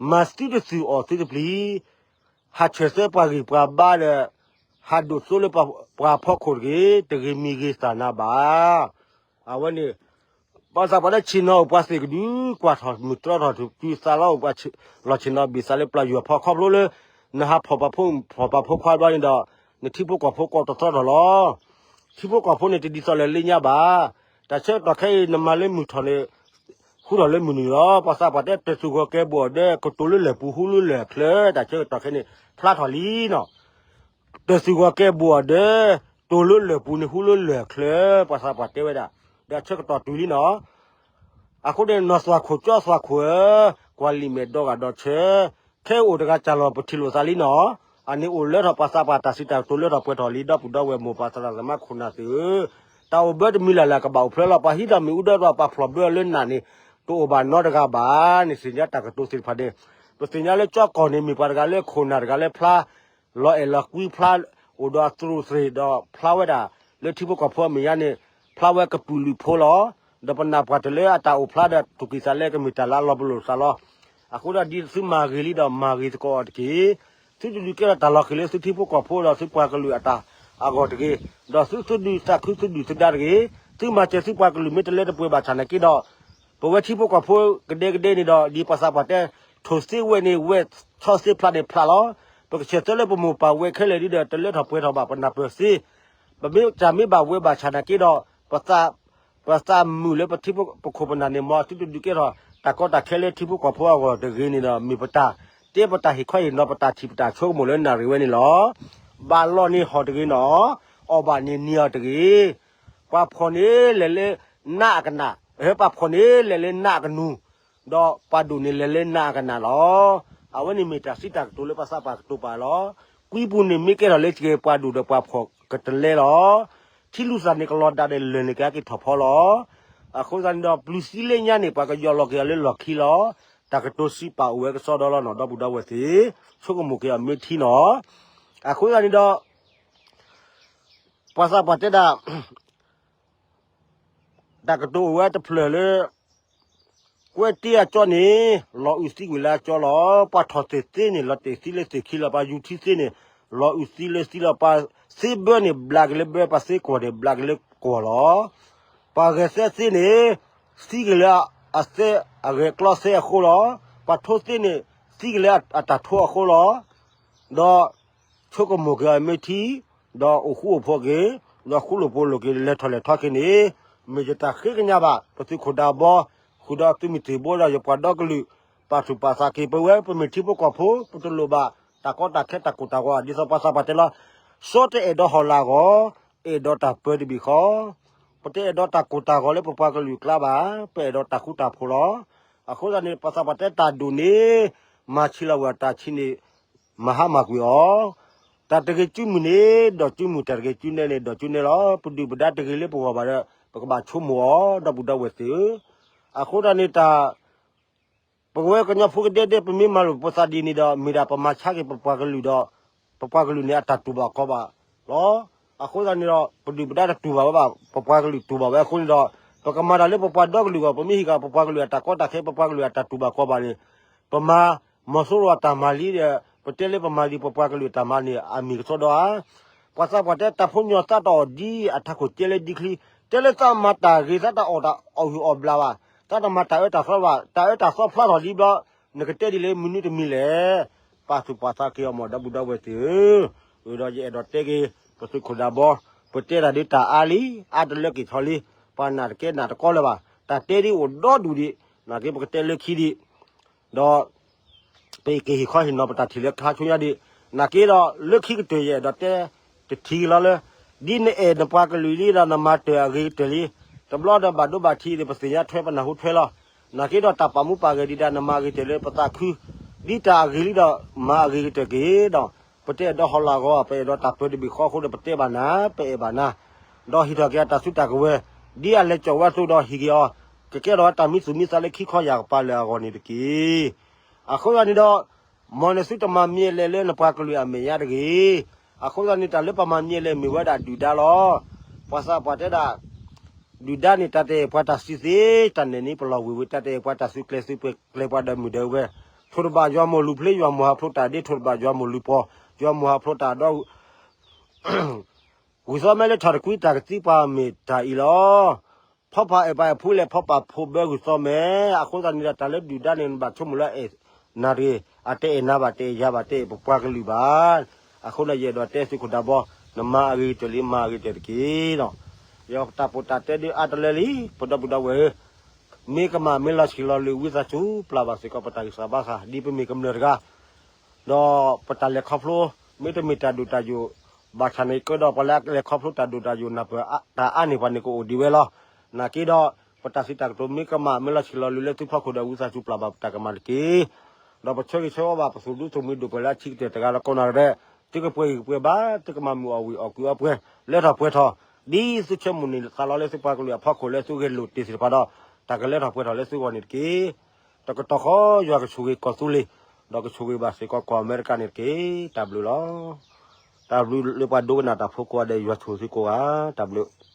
မၤသုတသုၣ်အီၣ်သုတပျံၤ, ဟးဆှဲးသၢပှၤဂံၢ်ပှၤဘါဒီး ဟးဒိၣ်သိလၢပှၤဖီခိၣ်တဂ့ၤ, တဂ့ၤမံၤဂ့ၤသၣ်နၤဘၣ်. အဝဲန့ၣ် ပှၤသးပှၢ်လၢဆ့ၣ်နီၤအိၣ်ပှၤသ့ၣ်ကဒု ကွၢ်ထီၣ်မုၢ်တြီထီၣ်တုၤသးလီအိၣ်ပှၤ လီၤဆ့ၣ်နီၤဘ့ၣ်သးလၢပျၢ်ယွၤဖီခီဖျိလၢ နဟးဖီၣ်ပာ်ဖိဖီၣ်ပာ်ဖိခွါဘျီန့ၣ်ဒီး နထံဖိကီၢ်ဖိကီးတသီထီၣ်လီၤ. ထံဖိကီၢ်ဖိန့ၣ်တဒ်သိးလၢလၢညါဘၣ်. တၢ်ဆၢကတီၢ်ခဲအံၤ နမၤလၢမုၢ်ထီၣ်န့ၣ် ဟူထီၣ်လၢမုၢ်နုာ်လီၤ. ပှၤသးပှၢ်တဲတၢ်သူၣ်ဂီၤကဲဘိအီၤဒၢ ကတိၤလၢလၢၢ်ပူၤဟူလၢလၢၢ်ချၢ, တၢ်ဆၢကတီၢ်ခဲန့ၣ် ဖျါထီၣ်လံနီၤ တၢ်သူၣ်ဂီၤကဲဘိအီၤဒၢ တိၤလၢလၢၢ်ပူၤန့ၣ်ဟူလၢလၢၢ်ချၢ, ပှၤသးပှၢ်တဲဝဲဒၣ်, ဒီးဆၢကတီၢ်တုၤလံနီၤ. အဃိန့ၣ် နီၢ်သွၣ်ခိၣ်ကၠီသွၣ်ခိၣ်ဧၢ, ကွၢ်လံာ်မဲာ်ဒီဂၤဒီးဆၢ, ခဲအိၣ်တဂၤစၢ်လီၤပထံၣ်လိာ်သးလံနီၤ. အန့ၣ်အိၣ်လၢထီၣ်ပှၤသးပှၢ်တၢ်စံးတၢ်ကတိၤလၢထီၣ်ပှဲၤထီၣ်လံ ဒီပုၢ်ဒီဝဲၢ်မိၢ်ပၢ်သရၣ်သမါခိၣ်နၢ်သ့ၣ်ဧၢ, တၢ်အိၣ်ဘၢတမံၤလၢ်လၢ်ကဘၣ်အိၣ်ဖျါလီၤ. ပှၤဟံးထီၣ်မ့ၣ်အူဒၢဒီးပှၤဖျိၣ်ဘၢအီၤလၢနးန့ၣ် တအိၣ်ဘၣ်နီတဂၤဘၣ်န့ၣ် သ့ၣ်ညါတၢ်ကတိၤသ့ၣ်တဖၣ်န့ၣ်, ပသ့ၣ်ညါလၢကၠီကီၢ်န့ၣ် မ့ၢ်ပှၤတဂၤလၢခိၣ်နၢ်တဂၤလၢဖျါ လီၤအဲၣ်လီၤကွံဖျါ အိၣ်ဒီးအသရူးသရ့းဒီးဖျါဝဲဒၣ် လၢထံဖိကီၢ်ဖိအမဲာ်ညါန့ၣ် ဖျါဝဲကပုာ်လုးဖိလီၤ. ဒီးပနၢ်ပှၢ်တၢ်လၢအတၢ်အိၣ်ဖျါဒီးသူၣ်ကံၢ်သးလဲကမ့ၢ်တၢ်လၢအလီၤပလိာ်သးလီၤ. အဃိဒီးဒ်သုမၤဂ့ၤလံဒီးမၤဂ့ၤသကိးအီၤတက့ၢ်. သုတဒုးကဲထီၣ်တၢ်လီၤဃံၤလၢသုထံဖိကီၢ်ဖိဒီးသုပှၤကလုာ်အတၢ်အဂီၢ်တဂ့ၤ. ဒီးသုသုဒုးသးခုသုဒုၣ်သုဒါတဂ့ၤ. သုမၤစၢၤသုပှၤကလုာ်မ့ၢ်တလၢတပှဲၤဘၣ်ဆၣ်နာ်က့ဒီး ပဝဲထံဖိကီၢ်ဖိကဒဲကဒဲန့ၣ်ဒီး ဒ်ပှၤသးပှၢ်တဲ ထိၣ်သ့ဝဲန့ၣ်ဝဲ ဆီသ့ဖျါန့ၣ်ဖျါလီၤ. ပကဆဲးသၢလၢပမိၢ်ပၢ်ဝဲခဲလၢာ်ဒ်ဒီး တလၢထီၣ်ပှဲၤထီၣ်ဘၣ် ပနၢ်ပၢၢ်သ့, ပမ့ၢ်တၢ်မ့ၢ်ဘၣ်ဝဲဘၣ်ဆၣ်နာ်က့ဒီး ပသးမုာ်လၢပထံပခိၣ်ပနၢ်န့ၣ် မ်သုတဒုးကဲထီၣ် တၢ်ကီတၢ်ခဲလၢထံဖိကီၢ်ဖိအဂီၢ်တဂ့ၤန့ၣ်ဒီး မ့ၢ်ပတၢ်တဲပတၢ်ဟ့ၣ်ခီဟ့ၣ်နီၤ ပတၢ်ထံၣ်ပတၢ်ဆိကမိၣ်လၢနၣ်ရံၣ်ဝဲန့ၣ်လီၤ. ဘၣ်လီၤန့ၢ်ဟီၣ်တဂ့ၤနီၤ, အီၣ်ဘၣ်န့ၢ်နံၤအီၤတဂ့ၤ. ပှၤဖှီၣ်န့ၣ်လဲၤလၢနးအကနၣ်, ပှၤဖှီၣ်န့ၣ်လဲၤလၢနးအကနူၤ, ဒီးပှၤဒိၣ်န့ၣ်လဲၤလၢနးအကနၣ်လီၤ. အဝဲန့ၣ်မ့ၢ်တၢ်စံးတၢ်ကတိၤလၢပှၤသးပှၢ်ကတိၤပာ်လီၤ. ကွံပူၤန့ၣ်မ့ၢ်ကဲထီၣ်လၢက့ၤပှၤဒိၣ်ဒီးပှၤဖှီၣ်ကတလဲလီၤ. ထံလုၢ်သၣ်န့ၣ်ကလီၤဒၣ်ဒီး လၢၢ်န့ၣ်ကဟဲက့ၤထီၣ်ဖီလီၤ. အဃိသတးန့ၣ်ဒီး ပျုၤသံလၢညါန့ၣ် ပှၤကယီၢ်လီၤက့ၤအီၤလၢလီၢ်ခံလီၤ. တၢ်ကတိၤစံးပာ်အိၣ်ဝဲကစီဒီလီၤနီၤ ဒီပုၢ်ဒီဝဲၢ်သ့ၣ်, ဆိကမိၣ်က့ၤအီၤမ့ၢ်ထံနီၤ. အဃိသတးန့ၣ်ဒီး ပှၤသးပှၢ်တဲဒၣ် တၢ်ကတိၤအိၣ်ဝဲတဖျၢၣ်လၢ ကွဲတ့အကၠီန့ၣ် လီၤအုးသံကွံာ်လၢအကၠီလီၤ. ပှၤထီၣ်သ့ၣ်သ့န့ၣ် လီၤတဲာ်သံလၢသ့ၣ်ခံလီၤ. ပှၤယူၤထံသ့န့ၣ် လီၤအုးသံလၢသံလီၤ. ပှၤသ့ဘၢန့ၣ် ဘျးက့ၤလၢဘၢ, ပှၤသ့ကွီၢ်န့ၣ် ဘျးက့ၤလၢကွီၢ်လီၤ. ပှၤဂဲၤသဲသ့န့ၣ် သံက့ၤလၢအသဲအဂဲၤကျီသဲအဃိလီၤ. ပှၤထိသ့န့ၣ် သံက့ၤလၢအတၢ်ထိအဃိလီၤ. ဒီးဆိကမိၣ်က့ၤအီၤမ့ၢ်ထံ, ဒီးအိၣ်ဃူအိၣ်ဖိးက့ၤ, ဒီးဃူလိာ်ဖိးလိာ်က့ၤ လဲၤထီၣ်လဲၤထီက့ၤန့ၣ် မ့ၢ်ယတၢ်ဃ့ကညးဘၣ် ပသုးခိၣ်ဒးဘီ, ဃုာ်ဒီးသုးမုၢ်သံၣ်ဘိဒီးယပှၤဒီကလုာ် ပာ်သူၣ်ပာ်သးက့ၤ ပဝဲပမ့ၢ်ထံဖိကီၢ်ဖိ ပတလိၣ်ဘၣ်တၢ်ကီတၢ်ခဲတၢ်ကိၢ်တၢ်ဂီၤ ဒ်သိးပှၤသးပှၢ်တဲလီၤ. စီတအဲၣ်ဒိးဟီၣ်လာ်အဂီၢ်, အဲၣ်ဒိးတၢ်ပၢတဘ့ၣ်ဃီ, ပတအဲၣ်ဒိးတၢ်ကိၢ်တၢ်ဂီၤလၢပပှၤကလုာ်အကျါဘၣ်, ပအဲၣ်ဒိးတၢ်ဃူတၢ်ဖိးလီၤ. အဃိသတးန့ၣ် ပှၤသးပှၢ်တဲတၢ်ဒိၣ်န့ၣ် မၤဆံးလီၤဝဲတၢ်ဆံးန့ၣ် မၤဟါမၢ်ကွံာ်အီၤ, တၢ်တဂ့ၤစုမုၢ်န့ၣ် ဒီးစုမုၢ်, တၢ်တဂ့ၤစုနဲန့ၣ် ဒီးစုနဲလီၤ. ပဒုၣ်ပဒါတဂ့ၤလၢပဂီၢ်ဘၣ်ဒီး ပကဘၣ်ဆိကမိၣ်အီၤ ဒီပုၢ်ဒီဝဲၢ်သ့ၣ်ဧၢ. အဃိသတးန့ၣ်တၢ် ပဝဲကညီဖိကဒဲဒဲ ပမ့ၢ်မၤလိာ်ပသးဒ်န့ၣ်ဒီး မ့ၢ်ဒၣ်ပမၤဆါက့ၤပပှၤကလုာ်ဒီး ပပှၤကလုာ်န့ၣ် အတၢ်တူၢ်ဘၣ်ခီၣ်ဘၣ်လီၤ. အဃိသတးန့ၣ်ဒီး ပဒုၣ်ပဒါတတူၢ်ဘၣ်ဝဲဘၣ်, ပပှၤကလုာ်တူၢ်ဘၣ်ဝဲအဃိန့ၣ်ဒီး ပကမၤတၢ်လၢပပှၤဒီကလုာ်အဂီၢ်, ပမ့ၢ်ဟ့ၣ်က့ၤပပှၤကလုာ်အတၢ်ကီတၢ်ခဲ ပပှၤကလုာ်အတၢ်တူၢ်ဘၣ်ခီၣ်ဘၣ်န့ၣ် ပမၤ မီၤစိရိၤအတၢ်မၤလံဒီး ပတဲလၢပမၤလံ ပပှၤကလုာ်အတၢ်မၤန့ၣ် အမ့ၢ်ကစီဒီဧါ. ပှၤသးပှၢ်တဲတၢ်ဖိညီသးတအီၣ်ဒ်အထးခိၣ်ကဲလၢဒ်ချံ, တဲလၢသးမၤတၢ်ဂ့ၤ သးတအီၣ်တၢ်အီၣ်ဂံၢ်အီၣ်ဘျၣ်ဘၣ်, သးတမၤတၢ်အၢတၢ်သီဘၣ်, တၢ်အၢတၢ်သီဖျါထီၣ်လံဘျီ နကတဲဒ်လဲၣ်မနုၤတမံၤလဲၣ်. ပာ်သူၣ်ပာ်သးက့ၤအီၤမ့ၢ် ဒီပုၢ်ဒီဝဲၢ်သ့ၣ်ဧၢ. ဒီးယအဲၣ်ဒိးတဲက့ၤ ပသုးခိၣ်ဒးဘီ ပတဲတၢ်ဒ်တၢ်အါလံ, အါတလၢက့ၤထီၣ်လံ, ပှၤနာ်တကဲနာ်တကီလၢၤဘၣ်, တၢ်တဲဒ်အိၣ်ဒီဒူၣ်ဒံး, နာ်က့ပကတဲလၢခံဒံး ဒီး ပကဟ့ၣ်ခီဟ့ၣ်နီၤပတၢ်ထံၣ်လၢခါဆူညါဒံး, နာ်က့ဒီးလၢခံကတၢၢ်ယအဲၣ်ဒိးတဲ တထံၣ်လီၤလၢ ဒ်နအဲၣ်နပှၤကလုာ်လံဒီးနမၤတၢ်အဂ့ၤကတၢၢ်လံ, တဘျီဒီးဘၣ်ဒိဘၣ်ထံးဒီး ပသ့ၣ်ညါထွဲပနၢ်ဟူထွဲလီၤ. နာ်က့ဒီးတၢ်ပာ်မူပာ်ဂဲၤဒံးဒၣ် နမၤအဂ့ၤကတၢၢ်လၢပသးခု, ဒ်တၢ်အဂ့ၤလံဒီး မၤအဂ့ၤကတၢၢ်က့ၤဒီး ပတအဲၣ်ဒိးဟီၣ်လာ်ဂီၤ, ပအဲၣ်ဒိးတၢ်ပၢတဘ့ၣ်ဃီအဃိဒီး ပတဲဘၣ်နၤ, ပအဲၣ်ဘၣ်နၤ, ဒီးဟ့ၣ်ထီၣ်က့ၤအတၢ်စုတၢ်ကဝဲၤ, ဒ်အလဲၤကၠီၣ်ဝဲအသိးဒီးဟ့ၣ်က့ၤအီၤ, ကကဲထီၣ်ဝဲတၢ်မံသူၣ်မံသးလၢခံခီယၢ်ကပၤလၢာ်အဂီၢ်န့ၣ်တက့ၢ်. အဃိသတးန့ၣ်ဒီး မ်နသုတမၤမံအလဲလၢနပှၤကလုာ်အမဲာ်ညါတဂ့ၤ. အဃိသတးန့ၣ် တၢ်လၢပမၤန့ၢ်လဲၣ် မ့ၢ်ဝဲဒၣ်ဒုၣ်ဒါလီၤ. ပှၤသးပှၢ်တဲဒၣ် ဒုၣ်ဒါန့ၣ် တၢ်တအဲၣ်ပှၤတၢ်စုသ့, တၢ်နဲၣ်န့ၣ်ပလီၢ်ဝ့ၤဝ့ၤ, တၢ်တအဲၣ်ပှၤတၢ်စုကျဲၤစုကျဲၤပှၤဒီးမုၢ်ဒဲးဝဲ, ထိၣ်တဘၣ်ယွၤမိၢ်လူၤဖျ့, ယွၤမိၢ်ဟးဖျိးတၢ်ဒ့, ထိၣ်တဘၣ်ယွၤမိၢ်လူၤပီၤ, ယွၤမိၢ်ဟးဖျိးတၢ်ဒီး ဂုၢ်သီမဲလၢထီၣ်တကွံတၢ်ကသံပှၤမ့ၢ်တၢ်အံၤလီၤ. ဖီပာ်အဲၣ်ပာ်အဲၣ်ဖုလဲၣ်, ဖီပာ်ဖိဘၢဂုၢ်သီမဲ, အဃိသတးန့ၣ်ဒီး တၢ်လၢဒုၣ်ဒါန့ၣ် နဘၣ်ဆိကမိၣ်လၢအဲၣ်နၤတဂ့ၤ, အတအဲၣ်နၤဘၣ်, တအဲၣ်ယၤဘၣ်, တအဲၣ်ပပှၤကလုာ်ဘၣ်. အဃိဒီးယအဲၣ်ဒိးတဲသုခိၣ်ဒးဘီ, နမၤအဂ့ၤကတၢၢ်လံ, မၤအဂ့ၤကတၢၢ်တက့ၢ်လီၤ. ယတၢ်ပိာ်တၢ်တဲဒုးအါတလၢလံ, ပဒီပုၢ်ဒီဝဲၢ်ဧၢ, မ့ၢ်ကမၣ်မ့ၢ်လီၤဆံးလီၤလံၤ ဝံသးစူၤပျၢ်ဘၣ်စ့ၢ်ကီးပတၢ်ဂံၢ်စၢ်ဘါစၢ် ဒ်ပမ့ၢ်ကမျၢၢ်တဂၤ ဒီးပတၢ်လဲၤခီဖျိ မ့တမ့ၢ်တၢ်ဒိၣ်တၢ်ယိာ် ဘၣ်ဆၣ်န့ၣ်ကဒီး ပှၤလၢအလဲၤခီဖျိတၢ်ဒိၣ်တၢ်ယိာ် နၢ်ပၢၢ်တၢ်အါန့ၢ်ပှၤန့ၣ် ကအိၣ်ဒံးဝဲလီၤ. နာ်က့ဒီး ပတၢ်စံးတၢ်ကတိၤ မ့ၢ်ကမၣ်မ့ၢ်လီၤဆံးလီၤလံၤလၢသုဖီခိၣ်ဒီး ဝံသးစူၤပျၢ်ဘၣ်ပတၢ်ကမၣ်တက့ၢ်. ဒီးပဆၢဂ့ၤဆၢဝါဘၣ်ပသူၣ်ဒူသုးမုၢ်ဒိၣ်ပှၤလၢအထံကတၢၢ်တဂၤဒီးကိးနီၢ်ဂၤဒဲး, သုကပှဲၤဂံၢ်ပှဲၤဘါ သုကမၤမုာ်အီၣ်ဝံၣ်အီၣ်ကုအီပှဲၤ လၢထီၣ်ပှဲၤထီၣ် ဒ်သုဆၢမုၢ်န့ၣ်သးလီလၢသုပှၤကလုာ်အဖီခိၣ်လၢသုဂဲၤလိာ်တ့ၢ်သ့ၣ်တဖၣ်ဒီး တၢ်ကလၢထီၣ်ပှဲၤထီၣ်လၢသုဂီၢ်န့ၣ်တက့ၢ်. တကတီၢ်ဃီ ယွၤကဆိၣ်ဂ့ၤကီၢ်သူလ့ၤ, ဒီးကဆိၣ်ဂ့ၤဘၣ်စ့ၢ်ကီးကီၢ်အမဲရကၤန့ၣ်တက့ၢ်. တၢ်ဘျုးလီၤ. တၢ်ဘျုးလၢပှၤဒိကနၣ်တၢ်ဖိကိးဂၤဒဲး ယွၤဆိၣ်ဂ့ၤသုကိးဂၤ, တၢ်ဘျုး